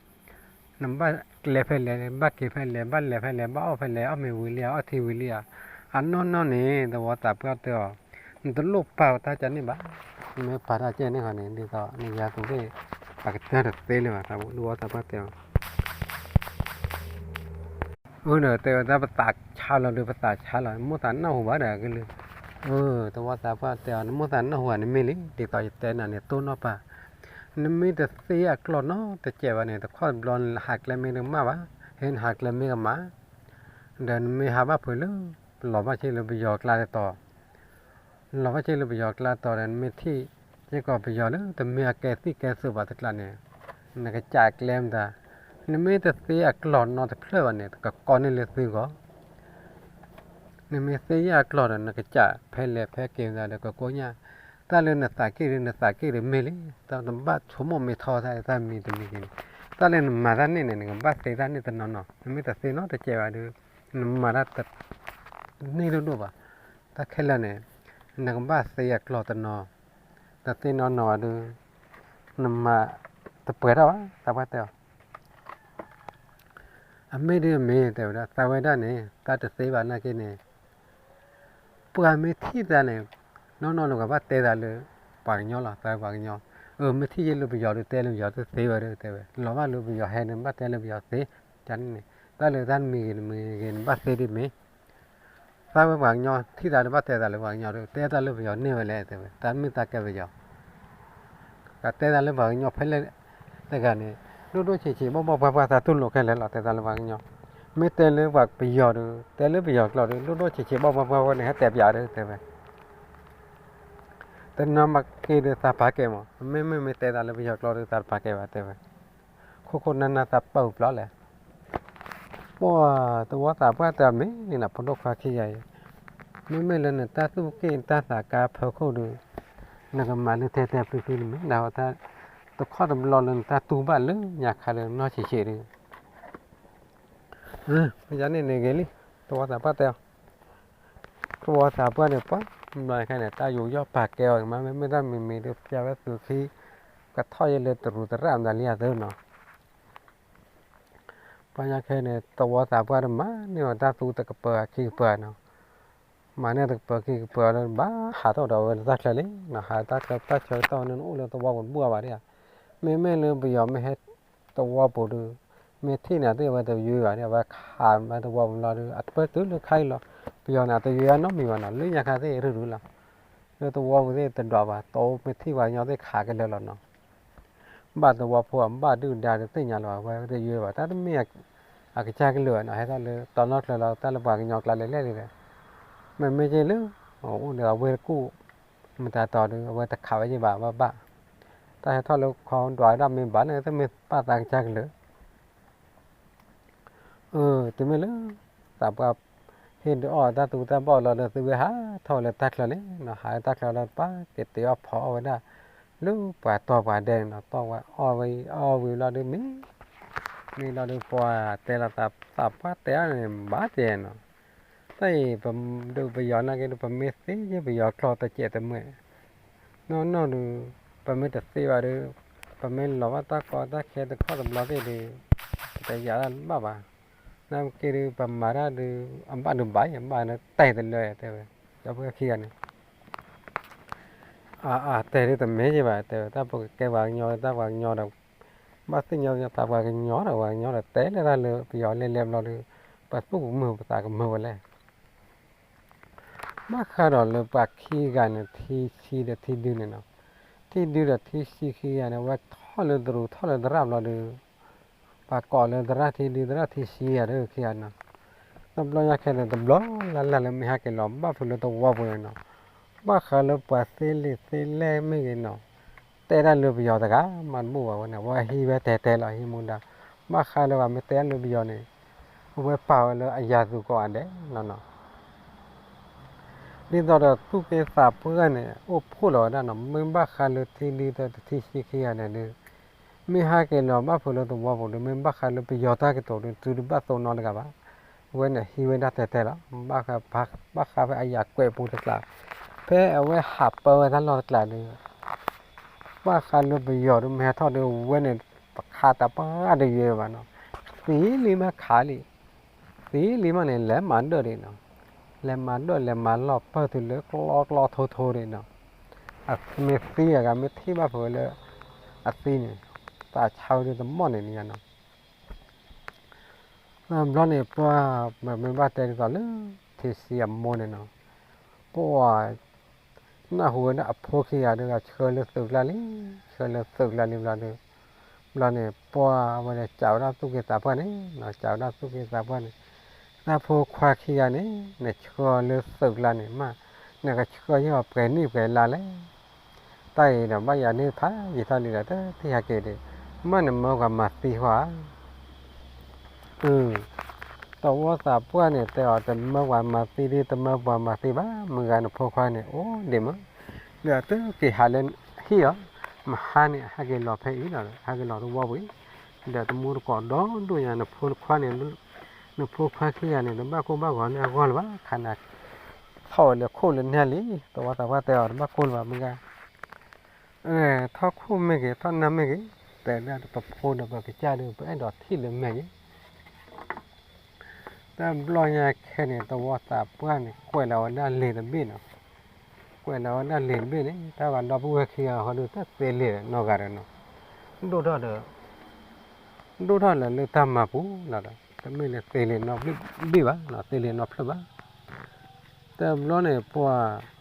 နဘၣ်လဲၤဖဲလဲၣ် ဘၣ်က့ၤဖဲလဲၣ် ဘၣ်လဲၤဖဲလဲၣ် ဘၣ်အီၣ်ဖဲလဲၣ် အီၣ်မ့ၤဝံၤလံဧါ အီၣ်ထံဝံၤလံဧါ အနီၢ်နီၢ်န့ၣ် သဝီသးပှၢ်တဲအီၤ နတလိၣ်ပာ်ဝဲတၢ်ကန့ၣ်ဘၣ် နမ့ၢ်ပာ်တၢ်ကန့ၣ်ဃီန့ၣ် ဒ်သိးနယၤသူသ့ၣ် ပကတၢၢ်တသ့လၢၤဘၣ် သဝီသးပှၢ်တဲအီၤ အၢ ဒီးတဲဝဲဒၣ်ပသးဆါလီၤဒီး ပသးဆါလီၤ နမိၣ်သးနၢ်ဟူဘၣ်ဒီးကလုၢ် အၢ သဝီသးပှၢ်တဲအီၤ နမိၣ်သးနၢ်ဟူဘၣ် နမ့ၢ်လံ ဒ်သိးယတဲနၤန့ၣ် တိၢ်နီၣ်ပၢ် နမ့ၢ်တသ့အကျိာ်နီတစဲးဘၣ်န့ၣ် တခီတဘျီနဟးကျဲမ့ၢ်တကမၣ်ဘၣ် ဟဲနဟးကျဲမ့ၢ်ကမၣ် ဒီးနမ့ၢ်ဟးဘၣ်ဖုးလၢ လီၤဘၣ်ဆ့လၢပယီၤကျါတတီၤ လီၤဘၣ်က့ၤလၢပယီၤကျါတီၤဒီး နမ့ၢ်ထံၣ်က့ၤကီးပယီၤလၢတမ့ၢ်အကဲသံၣ်ကဲစိးဘၣ်တကျါန့ၣ်, နကစးကျဲမတၤ, နမ့ၢ်တသ့အကျီၢ်နီတဖျၢၣ်ဘၣ်န့ၣ် ကကိးန့ၢ်လၢသုဂီၢ် နမ့ၢ်သ့ယဲၢ်အကျီၢ်ဒီး နကစးဖဲလဲၣ်ဖဲက့ၤမတၤဒီးကကိးညၣ်, တၢ်လၢနသးက့ၢ်ဒီး နသးက့ၢ်ဒီးမ့ၢ်လံ, တၢ်တဘၣ်ဆိကမိၣ်မ့ၢ်ထီတၢ်တၢ်မံၤတမံၤက့ၤန့ၣ်, တၢ်လၢနမၤတၢ်န့ၣ်န့ၣ် နကဘၣ်သ့တၢ်န့ၣ်တနီၤနီၤ, နမ့ၢ်တသ့နီတစဲးဘၣ်ဒီး နမၤတၢ်တန့ၢ်ဒိၣ်ဒိၣ်ဘၣ်. တၢ်ခဲလၢာ်န့ၣ် နကဘၣ်သ့အကျီၢ်တနီၤ, တသ့နီနီၤဘၣ်ဒီး နမၤတပှဲၤထီၣ်ဘၣ် သးပှၢ်တဲအီၤ အမ့ၢ်ဒ်အမ့ၢ်တဲဝဲဒၣ် သးဝဲဒၣ်န့ၣ် တၢ်တသ့ဘၣ်နာ်က့န့ၣ်, ပှၤမ့ၢ်ထံၣ်သးန့ၣ် နီၢ်နီၢ်လၢကဘၣ်တဲသးလၢ ပှၤကညီလီၤ, သးပှၤကညီ, မ့ၢ်ထံၣ်ယဲလၢပယီၤဒီးတဲလၢပယီၤတသ့ဘၣ်ဒီးတဲဝဲ, လီၤဘၣ်လၢပယီၤဟဲန့ၣ် ဘၣ်တဲလၢပယီၤသ့, န့ၣ်, တၢ်လၢတၢ်တမံၤဂ့ၤတမံၤဂ့ၤန့ၣ် ဘၣ်သ့ဒ်မ့ၢ် သးဝဲပှၤကညီထံၣ်သးဒီးဘၣ်တဲသးလၢပှၤကညီဒီး တဲတၢ်လၢပယီၤန့ၢ်ဝဲလဲၣ်တဲဝဲ, တၢ်မ့ၢ်သးကဲပယီၤ ကတဲသးလၢပှၤကညီဖဲလဲၣ်တဂၤန့ၣ်, ဒိၣ်ဒိၣ်ဆံးဆံး ဘီၣ်ဘီၣ်ပှၢ်ပှၢ် သးတူၢ်လိာ်ခဲလၢာ်လီၤ တဲသးလၢပှၤကညီ, မ့ၢ်တဲလၢပှၤပယီၤဒီး တဲလၢပယီၤကျိာ်ဒီး ဒိၣ်ဒိၣ်ဆံးဆံး ဘီၣ်ဘီၣ်ပှၢ်ပှၢ်န့ၣ် ဟဲတဲပၠးဒီးတဲဝဲ, တနီၤမးက့ၤဒီးသးပာ်ကဲမး, မ့မ့ၢ်မ့ၢ်တဲသးလၢပယီၤကျိာ်ဒီး သးတပာ်ကဲဘၣ်တဲဝဲ, ခိခိၣ်နၢ်နၢ်သးပာ်ပျီလဲၣ် ပှၤတဝီသးပှၢ်တဲမ့ၢ်န့ၣ် ဖိဒိၣ်ခွါခံဂၤအံၤ, မ့မ့ၢ်လၢနတၢ်သူၣ်က့ၣ်တၢ်သးကါဖၢခိၣ်ဒီး နကမၤလၢထဲထဲဖျုဖျုန့ၣ်မ့ၢ်ဒၣ်ဝဲတၢ်, တခီတဘျီလၢနတၢ်တူၢ်ဘၣ်လၢညါခါဒီးနီၢ်ဆံးဆံးဒီး, မ့ၢ်ယၤန့ၣ်န့ၣ်ဂ့ၤလံ, တဝီသးပှၢ်တဲအီၤ, တဝီသးပှၢ်န့ၣ် ပှၤဘျီခဲန့ၣ် တၢ်ယူးယီၣ်ပာ်ကဲအီၤမး မ့မ့ၢ်တၢ်မံၤမံၤဒီး ပျၢ်ဝဲသုးခံ ကထီၣ်ယဲလၢတရူးသရၣ်မတၤလံအသၢနီၤ ပှၤညါခဲန့ၣ် တဝီသးပှၢ်တမၤန့ၢ်အီၤတၢ်သူတကပၤခံကပၤနီၤ, မၤန့ၢ်တကပၤခံကပၤလၢ ဘၣ်ဟးထီၣ်ဒီးအဝဲတၢ်ချၢလံနီၤ, ဟးတၢ်ချၢတၢ်ဆၢကတီၢ်န့ၣ် နအိၣ်လၢတဝီပူၤတဘူၣ်ဘၣ်ဒၣ်ဧါ, မ့မ့ၢ်လၢပယီၤမ့ၢ်ဟဲတဝီပူၤဒီး မ့ၢ်ထံၣ်န့ၣ်သ့ၣ်အဝဲတယွ့ဘၣ်ဒၣ် အဝဲခးမၤတဝီပူၤလီၤဒီး အတပၢၢ်တုၤလၢခါအံၤလီၤ, ပယီၤန့ၣ် အတယွ့အနီတမံၤဘၣ်နီၤ, လၢညါခါသ့ၣ်ရုၢ်ရုၢ်လီၤ, လၢတဝီပူၤသ့ၣ်တဒွးဘၣ် တအိၣ်မ့ၢ်ထံၣ်ပှၤကညီသ့ၣ်ခးကလၢာ်လီၤနီၤ ဘၣ်သဝီဖိအဘၣ်ဒုၣ်ဒါတသ့ၣ်ညါလၢၤဘၣ် အဝဲတယွ့ဘၣ် တၢ်တမ့ၢ်အကစၢ်ကလုာ်နီၤ ဟဲထီၣ်လၢတီနီၣ်ချၢလီၤ တၢ်လၢပှၤကညီကျါလဲၣ်လဲၣ်လဲၣ်, မ့မ့ၢ်က့ၤလၢ အိၣ်ဒီးအဝဲတကူၣ် မတၤတီၤဒီး အဝဲတခးဝဲယဘၣ်ဘၣ်ဘၣ်, တၢ်ဟဲထီၣ်လၢခီဒွးဝဲဒၣ်မ့ၢ်ဘၣ်န့ၣ် တမ့ၢ်ဘၣ်သးကစၢ်ကလုာ် တမ့ၢ်လၢ သးပှၢ်ဟ့ၣ်ဒုးအီၣ်တၢ်သူတၢ်ဘီၣ်လီၤဒီး သုဝဲဟးထီၣ်လၢတၢ်ချၢန့ၣ်နီၤ ဟးလၢတၢ်ချၢလီၤ ပၢ်က့ၤတ့အီၣ်ဖီအီၣ်ဝဲဒၣ် လၢပှၤတီၢ်ပှၤဒဲးန့ၣ်နီၤ တီၢ်ဝဲအီၣ်ဝဲအီၣ်ဝံၤလီၤဒီးမ့ၢ် မ့ၢ်လီၤဒီးပှၤတဲလီၤသး သးပှၢ်တဲအီၤန့ၣ် ဘၣ်တဲနီၤ တၢ်အံၤ ပဒုးပယီၤနာ်က့ဒီး ပမ့ၢ်သ့က့ၤပယီၤကျိာ်တစဲးတမှဲာ် နီၢ်နီၢ်ဒီး ပမ့ၢ်တသ့ဘၣ်ဒီး ပမ့ၢ်လီၤဘၣ်တၢ်ကီတၢ်ခဲတခီတဘျီသ့ၣ်ဒီး ပတယာ်တၢ်ဘၣ်ဘၣ်. နာ်က့ဒီး ပမၤတၢ်ဒီး အဘၣ်ဒုးဘၣ်အံၤ အဘၣ်န့ၣ်တဲတလၢတဲဝဲ ဒီပုၢ်ဝဲၢ်ခံဂၤန့ၣ် အတဲဒ်တမ့ၢ်ယဘၣ်တဲဝဲ တၢ်ပကဲပှၤကညီ တၢ်ပှၤကညီဒီး ဘၣ်သ့ၣ်ညါသးပှၤကညီဒီး ပှၤကညီဒီးတဲလၢတၢ်လၢပယီၤလဲၤလဲၤဘျီဒီး ပသူၣ်ကမုာ်ပသးကမုာ်ဝဲလဲၣ်. ဘၣ်ဃးဒီးလၢပှၤခံဂၤန့ၣ် ထံဆံဒီးထံဒုန့ၣ်နီၤ, ထံဒုဒီးထံဆံခံဂၤန့ၣ် အဝဲထီၣ်လၢတရူးထီၣ်လၢသရၣ်ဘျီဒီး ပှၤကိးလၢသရၣ်ထံဒု သရၣ်ထံဆံဂၤဒီးခံဂၤနီၤ, တဘျီညါခဲန့ၣ် တဘျီလၢ်လၢ်လၢမ့ၢ်ဟဲက့ၤလီၤဘၣ်ဖုးလၢသဝီပူၤန့ၣ်နီၤ, ဘၣ်ဃးလၢပှၤသ့လံာ်သ့လဲၢ်မ့ၢ်ဂ့ၤနီၤ, တဲတၢ်လၢပယီၤတဂၤမးတဘူၣ်ဘၣ်ဝဲန့ၣ် အဝဲဟံးဝဲတဲတဲလီၤ ဟံးမူဒါ, ဘၣ်ဃးလၢပှၤမ့ၢ်တဲတၢ်လၢပယီၤန့ၣ် အဝဲပာ်ဝဲလၢအယၤသူၣ်ကိးဂၤဒဲးလီၤနီၤ. ဒ်သိးဒီးသူၣ်က့သးပှၢ်န့ၣ် အိၣ်ဖှိၣ်လီၤဝဲဒၣ်နီၤ, မ့ၢ်ဘၣ်ဃးလၢထံဒုဒီးထံဆံခံဂၤန့ၣ်ဒီး မ့ၢ်ဟဲက့ၤလီၤဘၣ်ဖုးလၢသဝီပူၤဒီး မ့ၢ်ဘၣ်ဃးလၢပယီၤတၢ်ကတိၤဒီး သုတဘၣ်သိၣ်နီတဂၤဘၣ်. အဝဲန့ၣ်ဟံးဝဲဒၣ်တဲတဲလီၤ, ဘၣ်ဃးဖဲအယၤကွဲးပူၤတကျး, ဖဲအဝဲဟးပၢဝဲတၢ်လီၢ်တကျးဒီး ဘၣ်ဃးလၢပယီၤဒီးမ့ၢ်ဟဲထီၣ်ဒီး ဝဲန့ၣ် ပခးတၢ်ပှၢ်တယွဲဘၣ်နီၤ, သံလံမ့ၢ်ခးလံ, သံလံမ့ၢ်န့ၣ် လဲၤမၤဒၢၣ်ဒံးနီၤ, လဲၤမၤဒၢၣ်လဲၤမၤလီၢ်ပၢၢ်တုၤလၢကျီကျီထိထိဒံးနီၤ, အမ့ၢ်သံအဂၤမ့ၢ်ထံၣ်ဘၣ်ဖုးလၢ အသံန့ၣ် သးဆါဝဲဒၣ်တမီၢ်န့ၣ်န့ၣ်နီၤ ဘျီန့ၣ် ပှၤမ့ၢ်ဘၣ်တဲဒ်သိးလၢ ထံဆံအမိၢ်န့ၣ်နီၤ, ပှၤ နၢ်ဟူဝဲဒၣ်အဖိခံဂၤဒီး ဆှၢလၢသုးကျါလံ, ဆှၢလၢသုးကျါလံဘျီဒီး, ဘျီန့ၣ် ပှၤဝဲဒၣ်စံးဝဲဒၣ်သူၣ်က့သးပှၢ်န့ၣ်, စံးဝဲဒၣ်သူၣ်က့သးပှၢ်န့ၣ်, တၢ်ဖိခွါခံဂၤန့ၣ် နဆှၢလၢသုးကျါန့ၣ် မ့ၢ် နကဆှၢယဲၢ်အီၤပှဲၤနံၣ်ပှဲၤလါလဲၣ်. တၢ်အံၤဒီးဘၣ်ယၤန့ၢ်ဖးယံာ်ထီၣ်လံဒီး တထံၣ်ဟဲက့ၤဒီး မ့ၢ်နမၢပှၤမၤသံဟီဧါ. သဝီသးပှၢ်န့ၣ် တဲအီၤ တမၢပှၤမၤသံဒ် တမၢပှၤမၤသံဘၣ်, မုၢ်ဂၤနဖိခွါန့ၣ် အိၣ်ဒံးမး, ဒီးတက့ၤဟးလၢဟံၣ်အီၤ, မဟါန့ၣ် ဟဲက့ၤလီၤဖဲအံၤလီၤ, ဟဲက့ၤလီၤသဝီပူၤအံၤ, ဒီးတမူတကိးဒီဒိၣ်ညါ နဖိခွါန့ၣ်, နဖိခွါခံဂၤန့ၣ် တဘၣ်ကိၢ်ဘၣ်ဂီၤလၢအဂီၢ်လၢၤဘၣ်, ခါန့ၣ် ထီၣ်ဝဲလၢခိၣ်လၢနၢ်လံ, သဝီသးပှၢ်တဲအီၤ တဘၣ်ကိၢ်လၢၤဘၣ် မုၢ်ဂၤ ထီၣ်ခိၣ်မ့ၢ်ဂ့ၤ ထီၣ်နၢ်မ့ၢ်ဂ့ၤ, တဲဒၣ်ပဖိဒီးပကစၢ်ဒီး ပအဲၣ်ဒိးထံၣ်လၢမဲာ်ဂ့ၤ. တဘျီညါခဲန့ၣ် သဝီသးပှၢ်န့ၣ် ကွဲးလီၤဝဲဒၣ်လံာ်တဘ့ၣ်နီၤ, ကွဲးလီၤဝဲဒၣ်လံာ်တဘ့ၣ်န့ၣ် တၢ်ဘၣ်ဒီပုၢ်ဝဲၢ်ခံဂၤဃီဒီး တသ့လံာ်နီတဂၤဒီးနီၤ, ဒိၣ်ထီၣ်ဒီး ဒိၣ်ထီၣ်လၢလၢတၢ်မၤပူၤလီၤဒီး တမ့ၢ်လၢသ့လံာ်နီတဘ့ၣ်ဘၣ်နီၤ, သ့လံာ်နီဖျၢၣ်ဘၣ်. တဘျီန့ၣ် ပှၤ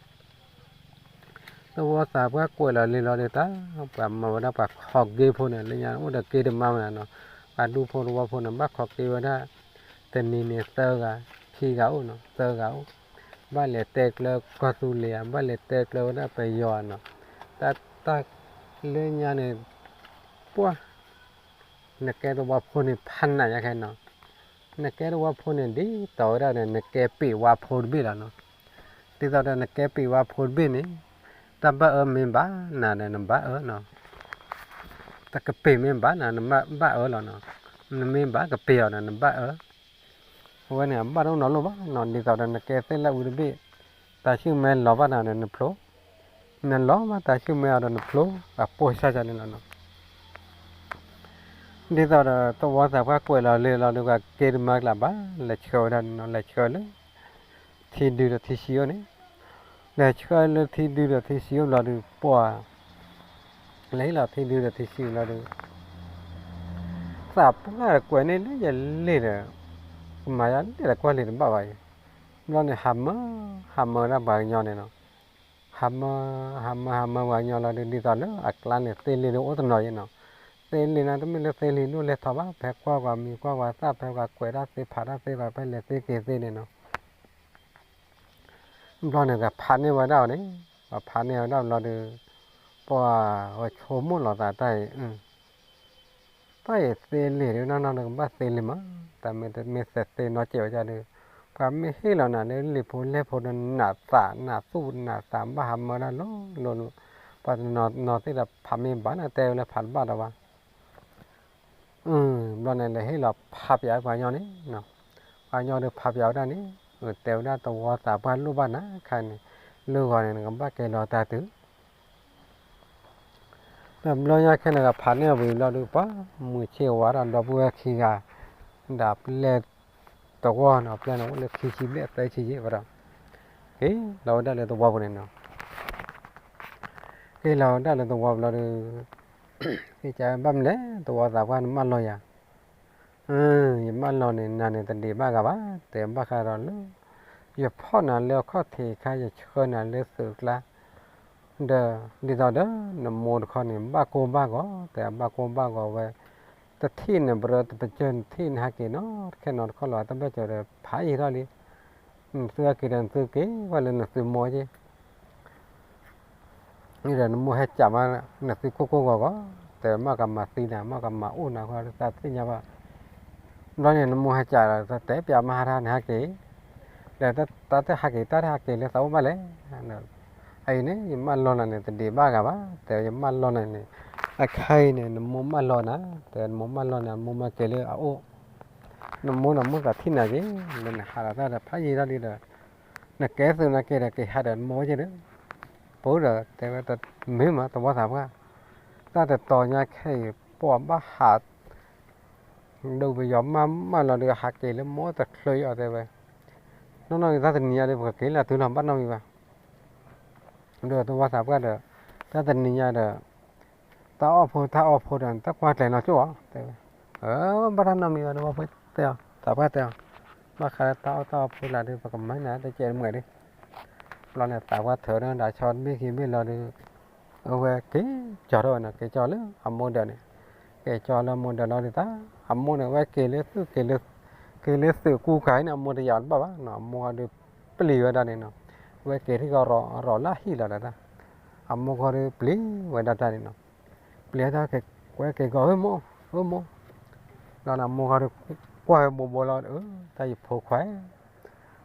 သဝီသးပှၢ်ကွဲးလီၤလံာ်လီၤဒီး တၢ်ပှၤမၤဝဲဒၣ်ပှၤခီးက့ဖိန့ၣ် လၢညါအိၣ်ဒီးက့တမါမနုၤနီၤ, ပှၤဒူဖိသဝီဖိန့ၣ် ဘၣ်ခီးက့ဝဲဒၣ် တနံၤန့ၣ်သၢဂၤ, ခံဂၤအိၣ်နီၤ, သၢဂၤအိၣ်, ဘၣ်လဲၤတဲကျၢကီၢ်သူလ့ၤဧါ, ဘၣ်လဲၤတဲကျၢဝဲဒၣ်ပယီၤနီၤ, တၢ် တၢ်လၢညါန့ၣ် ပှၤ နကဲသဝီဖိန့ၣ် ဖးနးညါခဲနီၤ, နကဲသဝီဖိန့ၣ် ဒ်သိးဝဲဒၣ်န့ၣ် နကဲပ့ၤဝါဖိတဘ့ၣ်လီၤနီၤ, ဒ်သိးဒီးနကဲပ့ၤဝါဖိတဘ့ၣ်န့ၣ် တၢ်ဘၣ်အၢမ့ၢ်ဘၣ်နၤဒီး နဘၣ်အၢနီၤ, တၢ်ကပ့ၤမ့ၢ်ဘၣ်နၤ နဘၣ်အၢလီၤနီၤ, နမ့ၢ်ဘၣ်ကပ့ၤအီၤဒီး နဘၣ်အၢ. အဝဲန့ၣ် အဘၣ်တအိၣ်နီတလိၣ်ဘၣ်နီၤ, ဒ်သိးဒီးနကဲသ့ၣ်လၢဝံၤတဘ့ၣ်, တၢ်ဆူၣ်မဲလီၤဘၣ်နၤဒီးနဖျိ, နလီၤဘၣ်တၢ်ဆူၣ်မဲအီၤဒီးနဖျိ, အပိၢ်စၢ်စၢ်န့ၣ်လီၤနီၤ. ဒ်သိးဒီးသဝီသးပှၢ်ကွဲးလီၤလံာ်လီၤဒီး ပှၤက့တမါကျါဘၣ် လဲၤဆှၢဝဲဒၣ်နီၤ, လဲၤဆှၢလၢ ထံဒုဒီးထံဆံးအိၣ်န့ၣ်, လဲၤဆှၢလၢထံဒုဒီးထံဆံးအိၣ်ဘျီဒီး ပှၤ လဲၤဟ့ၣ်လီၤထံဒုဒီးထံဆံးဘျီဒီး သးပှၢ်ကွဲးန့ၢ်လၢယလံာ်ဒီး ကမၤယၤလံာ်ဒီးကွၢ်လံာ်တဘၣ်ဘၣ်အံၤ, ဘျီန့ၣ် ဟးမၢ ဟးမၢဝဲဒၣ်ပှၤကညီန့ၣ်နီၤ, ဟးမၢ ဟးမၢ ဟးမၢပှၤကညီလီၤဒီး ဒ်သိးလၢအကျါန့ၣ် သ့လံာ်ဒီးအိၣ်တနီၤယဲနီၤ, သ့လံာ်န့ၣ် တမ့ၢ်လၢသ့လံာ်ဒိၣ်လဲၢ်ထီဘၣ်, ဖဲကွၢ်ပှၤမံၤကွၢ်ပှၤသၣ် ဖဲပှၤကွဲးတၢ်သ့ဖးတၢ်သ့ ပှၤဖဲလဲၤသ့က့ၤသ့န့ၣ်နီၤ ဘျီန့ၣ် ပှၤဖးန့ၢ်ဝဲဒၣ်အီၤန့ၣ်, ပှၤဖးန့ၢ်ဝဲဒၣ်ဘျီဒီး ပှၤဝဲဆိကမိၣ်လီၤသးတၢ်အံၤ, တၢ်အံၤသ့လံာ်ဒ်နီၢ်နီၢ်ဒီး ကဘၣ်သ့လံာ်မး, တၢ်မ့ၢ်တမ့ၢ်သ့သ့နီတစဲးဝဲဒၣ်ဒီး ပှၤမ့ၢ်ဟ့ၣ်လီၤနၤလၢလံာ်ဖိလဲၢ်ဖိဒီး နးသးနးသူၣ်နးသး ဘၣ်ဟးမၢဒၣ်လိၤလိၤလိၤ, ပှၤတနီၤနီၤသ့ၣ်ဒီးဖးမ့ၢ်ဘၣ်န့ၣ် တဲဝဲလၢဖးတဘၣ်ဒီးဘၣ် ဘျီန့ၣ် လဲၤဟ့ၣ်လီၤဖးပၠးဝဲပှၤကညီန့ၣ်, ပှၤကညီဒီးဖးပၠးဝဲဒၣ်န့ၣ်, တဲဝဲဒၣ်သဝီသးပှၢ်လိၣ်ဘၣ်နၤခါန့ၣ်, လၢဂီၤန့ၣ် နကဘၣ်ကဲလီၤတၢ်တုၤ, တဘျီညါခဲန့ၣ် ကဖးန့ၢ်အဝံၤဘျီဒီး ပှၤမုၢ်ဆ့ၣ်ဝါဒီး ဒီပုၢ်ဝဲၢ်ခံဂၤ ဒီးပျဲၢ်တဝီန့ၣ် ပျဲၢ်န့ၣ်အိၣ်လၢခံဆံဘျဲၣ်သၢဆံယဲၢ်ဝဲဒီး က့ၤလီၤဝဲဒၣ်လၢသဝီပူၤန့ၣ်နီၤ, က့ၤလီၤဝဲဒၣ်လၢသဝီပူၤလီၤဒီး က့ၤကဘၣ်မနုၤလဲၣ် သဝီသးပှၢ်နမၢလီၤယၤ, ယမၢလီၤန့ၣ် နၤန့ၣ်တဒံးဘၣ်ဂၤဘၣ်, တဲဘၣ်ဃးဒီးလၢ ယဖီၣ်နၤလၢအခီၣ်ထံးခါ ယဆှၢနၤလၢသုးကျါ ဒီး ဒ်သိးဒီး နမိၢ်တခီန့ၣ် ဘၣ်ကိၢ်ဘၣ်ဂီၤ တဲဘၣ်ကိၢ်ဘၣ်ဂီၤဝဲ, တထံၣ်န့ၣ် ပရၢတပစၢၢ် နထံၣ်န့ၣ် ဟဲက့ၤနီတခီနီတခီလီၤ တဘၣ်စၢၤဒီး ဖးယံာ်ထီၣ်လံ, နသုဟဲက့ၤဒီး နသုက့ၤဝဲလၢနသုမိၢ်က့ ဒီးနမိၢ်ဟဲကးမး နသုကိၢ်ကိၢ်ဂီၤဂီၤ, တဲမ့ၢ်ကမၤသံနၤ မ့ၢ်ကမၤအိၣ်နၤဃီ သးသ့ၣ်ညါဘၣ်, ဘျီန့ၣ် နမိၢ်ဟဲကးဒီး တဲပၠးမးဟါထါန့ၣ် ဟဲက့ၤ ဒီးတၢ်တဟဲက့ၤ တၢ်တဟဲက့ၤလၢသးအိၣ်ဘၣ်လဲၣ်, အအံၤန့ၣ် ယမၢလီၤနၤန့ၣ် တဒံးဘၣ်ဂၤဘၣ်, တဲယမၢလီၤနၤန့ၣ်, အခါအံၤန့ၣ် နမိၢ်မၢလီၤနၤ, တဲနမိၢ်မၢလီၤနၤ နမိၢ်မၢက့ၤလၢအအိၣ်, နမိၢ်နမိၢ်သးထံၣ်နၤက့ၤ, လၢနဟးဒီးတၢ်ဒီးဖးယံာ်ထီၣ်လံဒီး နကဲသုးနက့ၤဒီး က့ၤဟးဒီးနမိၢ်က့ၤဒီး, ပအိၣ်ဒီး တဲဝဲတမ့ၢ်မး သဝီသးပှၢ်, တၢ်တတီၤညါခဲအံၤ ပှၤဘၣ်ဟး ဒုးပယီၤမၢ်မၢ်လီၤဒီး ဟးက့ၤလၢမိၢ်တချုးအီၤတဲဝဲ, နီၢ်နီၢ်ဂ့ၤ တၢ်တနံၤညါဒီး ပကက့ၤလၢတုၤလီၤ ဘၣ်နီတမံၤဘၣ်, ဒီးသဝီသးပှၢ်ဒီး တၢ်တနံၤညါဒီး တၢ်အီၣ်ဖိတၢ်အီဖိဒီး တၢ်ကွၢ်ကျဲၤနီၢ်ကၠိၣ်ဧါ တဲဝဲ, အၢ ဘၣ်တၢ်နီတမံၤဘၣ် သဝီဖိတဲအီၤ သးပှၢ်တဲအီၤ, ဘၣ်ဃးလၢတၢ်အီၣ်တၢ်အီဖိလၢဒီး ပကမၤနၤတကဲးတမှဲးဒီး, ဘျီန့ၣ် သးပှၢ်ထုးဒီးဒၣ်ဆီတဘ့ၣ်ခံဘ့ၣ်လီၤဒီး အဝဲက့ၤကၠီထီၣ်ဝဲနီၤ က့ၤကၠီလၢအမိၢ်ဒၢးန့ၣ်, က့ၤကၠီလၢအမိၢ်ဒၢးလီၤဒီး တၢ်အမိၢ်န့ၣ် အဝဲက့ၤလၢသုး က့ၤလၢသုးကူကၤန့ၣ် အမိၢ်တယာ်တဘၣ်ဘၣ်နီၤ အမိၢ်အီၤဒီးပျံၤဝဲဒၣ်န့ၣ်နီၤ, ဝဲက့ၤထံၣ်ကီးရီၤလၢဟံၣ်လီၤဒီးတၢ်, အမိၢ်ဂီၢ်ဒီးပျံၤဝဲဒၣ်တၢ်န့ၣ်နီၤ, ပျံၤတၢ်က့ၤ ဝဲက့ၤကီးဧၢမိၢ်, ဧၢမိၢ်, ဒီးအမိၢ်ဂီၢ်ဒီး ကွၢ်ဝဲဘိးဘိးလီၤ, တၢ်ယဖိခွါ,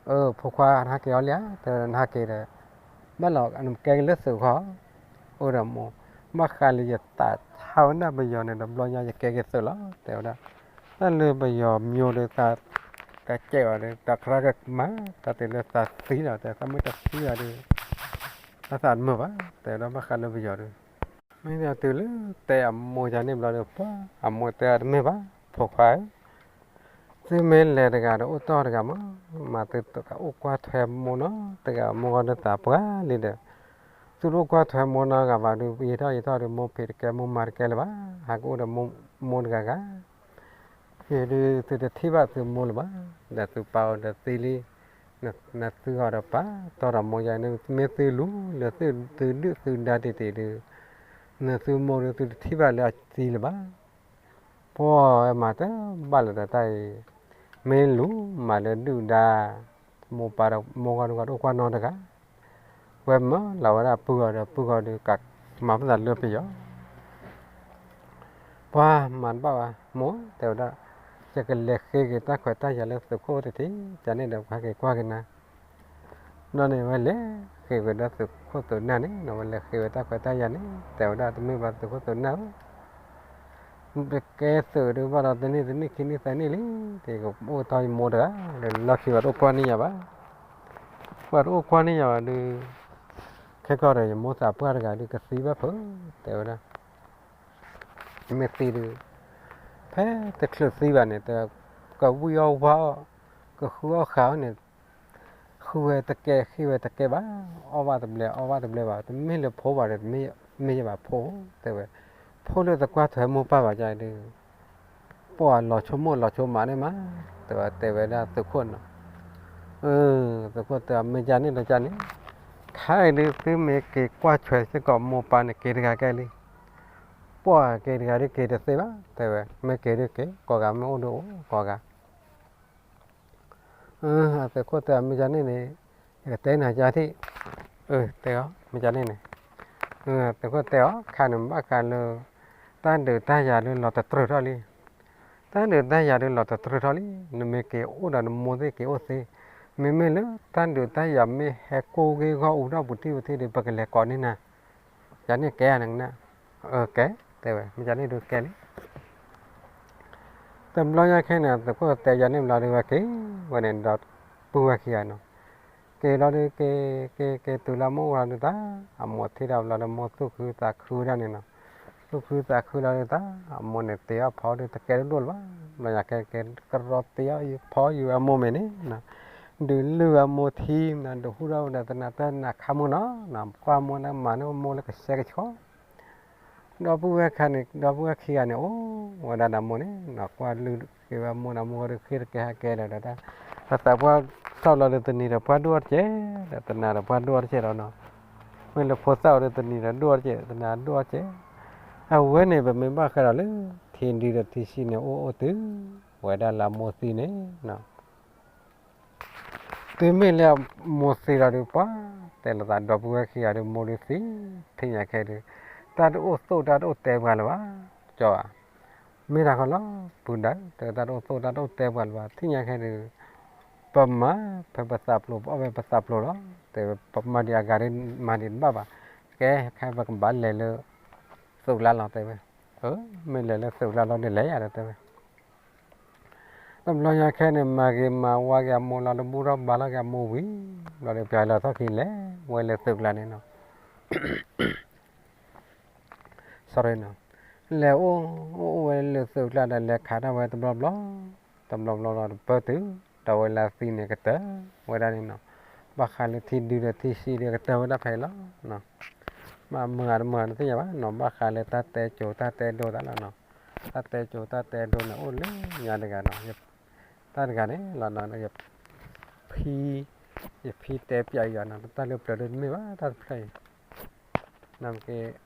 အၢ ဖိခွါ နဟးက့ၤအီၤလံဧါ, တဲနဟးက့ၤဒီး ဘၣ်လီၤ နကဲက့ၤလၢသုးခီ, အိၣ်ဒီးမိၢ်, ဘၣ်ဃးလၢယသးထါဝဲဒၣ်ပယီၤန့ၣ် တဘျီညါယကဲက့ၤသုးလီၤ တဲဝဲဒၣ်, တၢ်လၢပယီၤမျိၤဒီးသး ကစဲးအီၤဒီး တၢ်ခရၣ်ကမၤ တၢ်တုၤလၢသးသံလီၤ တဲသးမ့ၢ်တသံဘၣ်ဒီး တၢ်သးတမုာ်ဘၣ် တဲဝဲဒၣ်ဘၣ်ဃးလၢပယီၤဒီး, မ့ၢ်တုၤလၢတဲအမိၢ်ယၤန့ၣ်ဘျီဒီး ပှၤအမိၢ်တဲတမ့ၢ်ဘၣ် ဖိခွါဧၢ, သုမ့ၢ်လဲၤတဂၤဒီးအိၣ်တီၢ်တဂၤမး, မၤသုတအိၣ်ကွၢ်ထွဲမိၢ်နီတဂၤ မိၢ်ဂီၢ်ဒီးသးပှၢ်လံဒီး, သုတအိၣ်ကွၢ်ထွဲမိၢ်နီတဂၤဘၣ်ဒီး ယထီၣ်ယထီၣ်ဒီး မိၢ်ဖံးတကဲမိၢ်မၤတကဲလၢၤဘၣ်, ဟးကအိၣ်ဒီးမိၢ်တဂၤဂၤ ယဒုးသုတထံၣ်ဘၣ်သုမိၢ်လၢၤဘၣ်, ဒီးသုပာ်အီၤဒီးသံလံ, နသုဂီၤဒီးပာ်တီၢ်ဒီးမိၢ်ယၤန့ၣ် မ့ၢ်သုလူၤလၢသုဒုၣ်သုဒါတ့ၢ်တ့ၢ်ဒီး, နသုမိၢ်ဒီးသုတထံၣ်ဘၣ်လၢအသံလၢၤဘၣ်, ပှၤမၤတဘၣ်လၢၤဒီးတၢ်အံၤ, မ့ၢ်လူၤမၤလၢဒုၣ်ဒါ, မိၢ်ပၢ်ဒီးမိၢ်ဂီၢ်ဒုးဂီၢ်တအိၣ်ကွၢ်နီတဂၤ ဝဲမၢလီၤဝဲဒၣ်ပုၢ်ဂီၢ်ဒီးပုၢ်ဂီၢ်ဒီးကမၤပသးလၢပယီၤ, ပှၤမၤတဘၣ်ဘၣ်မိၢ် တဲဝဲဒၣ်, ယကလဲၤဃ့က့ၤတၢ်ခွဲးတၢ်ယာ်လၢသုးခိၣ်တထံၣ် ကန့ၣ်ဒီးပှၤက့ၤကွၢ်က့ၤနၤ, ဒီးန့ၣ်ဝဲလဲၤဃ့ဝဲဒၣ်သုးခိၣ်သုးနၢ်န့ၣ် ဝဲလဲၤဃ့ဝဲတၢ်ခွဲးတၢ်ယာ်န့ၣ် တဲဝဲဒၣ်တမ့ၢ်ဘၣ်သုးခိၣ်သုးနၢ်ဧၢ တကဲသုးဒုးဘၣ်ဒီးတနံၣ်တနံၣ်ခံနံၣ်သၢနံၣ်လံ, တကအိၣ်တီၢ်ယမိၢ်တဂၤ, ဒီးလီၢ်ခံဝဲတအိၣ်ကွၢ်န့ၢ်ယၤဘၣ်, ပှၤတအိၣ်ကွၢ်န့ၢ်ယၤဘၣ်ဒီး, ခဲကီၢ်ဒီးယမိၢ်သးပှၢ်တဂၤဒုးကသံဘၣ်ဖုး, တဲဝဲဒၣ်, မ့ၢ်သံဒုး, ဖဲတချုးသံဘၣ်န့ၣ် တကဝံၣ်အီၣ်ဝါအီၣ်, ကဃုအီၣ်ဃာ်အီၣ်န့ၣ် ဃုဝဲတကဲ ဃ့ဝဲတကဲဘၣ်, အီၣ်ဘၣ်တဘျဲ အီၣ်ဘၣ်တဘျဲဘၣ်, တမ့ၢ်လၢဖိဘၣ်ဒီး တမ့ၢ်ယဘၣ်ဖိ, တဲဝဲ, ဖိလၢတကွၢ်ထွဲမိၢ်ပၢ်ဘၣ်ယၤဒုး, ပှၤလီၤဆိကမိၣ်လီၤဆိမးန့ၣ်မး, တဲဝဲ တဲဝဲဒၣ်သုးခိၣ်နီၤ, သုးခိၣ်တဲအီၤ မ့ၢ်ယၤန့ၣ်ဒီးယၤန့ၣ်, ခါအံၤဒုးသုမ့ၢ်က့ၤကွၢ်ထွဲစ့ၢ်ကီးမိၢ်ပၢ်န့ၣ်က့ၤတဂၤကဲလံ, ပှၤက့ၤတဂၤဒုးက့ၤတသ့ဘၣ်, တဲဝဲ မ့ၢ်က့ၤဒုးက့ၤ ကိးဂၤမ့ၢ်အိၣ်ဒုးအိၣ်ကိးဂၤ သုးခိၣ်တဲအီၤ မ့ၢ်ယၤန့ၣ်န့ၣ်, ယကတဲနၤယၤထံၣ်, တဲအီၤ မ့ၢ်ယၤန့ၣ်န့ၣ်, သုးခိၣ်တဲအီၤ ခါန့ၣ်ဘၣ်ဃးလၢ တၢ်ဒုးတၢ်ယၤဒုးလီၤတတြၢၤထီၣ်လံ, တၢ်ဒုးတၢ်ယၤဒုးလီၤတတြၢၤထီၣ်လံ, နမ့ၢ်က့ၤအိၣ်ဒီးနမိၢ်သ့ၣ်က့ၤအိၣ်သ့, မ့မ့ၢ်လၢတၢ်ဒုးတၢ်ယၤမ့ၢ်ဟဲကိၢ်ဂ့ၢ်ဂီၢ်အူထီၣ်ပူၤတံၢ်ပူၤထံးဒီး ပကလဲၤကိးန့ၢ်နၤ, ယၤန့ၣ်ကဲနၤ, ကဲ, တဲဝဲ မ့ၢ်ယၤန့ၣ်ဒုးကဲလံ တဘျီညါခဲန့ၣ် သုးခိၣ်တဲယၤန့ၣ်ဘျီဒုးဝဲက့ၤ, ဝဲန့ၣ်ဒီပုၢ်ဝဲၢ်ခံဂၤနီၤ, က့ၤလီၤဒုးက့ၤ, က့ၤက့ၤတုၤလၢမိၢ်ဝဲဒုးတၢ်, အမိၢ်ထံၣ်တၢ်ဘျီဒီးမိၢ်သူၣ်ခုသးခုဝဲဒၣ်န့ၣ်နီၤ, သူၣ်ခုသးခုလီၤဒုးတၢ်, အမိၢ်န့ၣ်တ့အီၣ်ဖီဒုးတကဲဒိၣ်ဒိၣ်လၢၤဘၣ်, ဘျီညါခဲကဲကရီတ့အီၣ်ဖီယုာ်အမိၢ်မဲာ်န့ၣ်, ဒုးလုၢ်အမိၢ်ထံ, ဒုးဟူထီၣ်ဝဲဒၣ်သနာ်တၢ်နးခါမိၢ်နီၤ, ကွၢ်မိၢ်လၢမၤန့ၢ်မိၢ်လၢကဆှဲကဆှီ ဒီပုၢ်ဝဲၢ်ခံဂၤန့ၣ်, ဒီပုၢ်ဝဲၢ်ခံဂၤန့ၣ် အိၣ်ဝဲဒၣ်ဒီးမိၢ်န့ၣ်နီၤ, ကွၢ်လုၢ်က့ၤဝဲမိၢ်ဒီးမိၢ်ဒီးဃ့တကဲဟဲကဲဒီး, ဒီးသးပှၢ်ထီၣ်လီၤဒီးတနံၤဒီးပှၢ်ဒိၣ်အီၣ်တက့ၢ်, ဒီးတနၤဒီးပှၢ်ဒိၣ်အီၣ်တက့ၢ်ဒီးနီၤ, မ့ၢ်လၢဖိသၣ်အိၣ်ဒီးတနံၤဒီးဒိၣ်အီၣ်တက့ၢ်, တနၤဒိၣ်အီၣ်တက့ၢ်, အဝဲန့ၣ်ပမ့ၢ်ဘၣ်ဃးဒီးလၢ ထံဒုဒီးထံဆံးန့ၣ် အိၣ်အိၣ်တုၤ ဝဲဒၣ်လၢအမိၢ်သံန့ၣ် တုၤမ့ၢ်လၢအမိၢ်သံလီၤဒုး ပှၤတဲလိာ်သးဒီပုၢ်ဝဲၢ်ခံဂၤဒီး မိၢ်ဒုးသံ, ထံၣ်ညါခဲဒုး, တၢ်တအိၣ်သိၣ်တၢ်တအိၣ်တဲပှၤလၢၤဘၣ်, ကၠီဧါ, မ့ၢ်တၢ်ခီလီၤ, ပုၢ်ဒၢ်, တဲတၢ်တအိၣ်သိၣ်တၢ်တအိၣ်တဲပှၤလၢၤဘၣ်, ထံၣ်ညါခဲဒုး, ပမၤဖဲပသးပျိၤ ပအီၣ်ဖဲပသးပျိၤလီၤ, တဲဝဲ ပမၤဒံးအဂၤဒုး မၤဒံးတဘၣ်ဘၣ်, ကဲ ခဲပကဘၣ်လဲၤလၢ သုးကျါလီၤ တဲဝဲ, မ့ၢ်လဲၤလၢသုးကျါလီၤဒုးလဲၤယၤဒီး တဲဝဲ တဘျီညါခဲန့ၣ် မၤဂ့ၤမၤဝါက့ၤအမိၢ်လီၤ တဘူၣ်ထီၣ်ဘါထီၣ်က့ၤအမိၢ်ဝံၤ, ဘျီဒီးပျၢၤလီၤထီၣ်ခံလဲၤဝဲလၢသုးကျါန့ၣ်နီၤ, လဲၤအိၣ်အိၣ်ဝဲလၢသုးကျါဒီး လဲၤခးတၢ်ဝဲတဘျီဘျီ, တဘျီဘျီလီၤတပၢၢ်တုၤ ဒီးဝဲလၢအသံန့ၣ်ကတၢၢ်ဝဲဒၣ်န့ၣ်နီၤ, ဘၣ်ဃးလၢထံဒုဒီးထံဆံးဒီးကတၢၢ်ဝဲဒၣ်ဖဲအံၤလီၤ. မ့ၢ်မုာ်ဂ့ၤတမုာ်ဂ့ၤတသ့ၣ်ညါဘၣ်နီၤ, ဘၣ်ဃးလၢတၢ်တဲကိၤတၢ်တဲဒိသးလီၤနီၤ, တၢ်တဲကိၤတၢ်တဲဒိန့ၣ် အိၣ်လၢညါတဂၤနီၤ, တၢ်တဂၤန့ၣ်လီၤနီၤ, ယဖံတဲပျးယၤနီၤ, တၢ်လၢပျၢၤဒိၣ်တမ့ၢ်ဘၣ် တၢ်တဖျၢၣ်အံၤ, နမ့ၢ်က့ၤ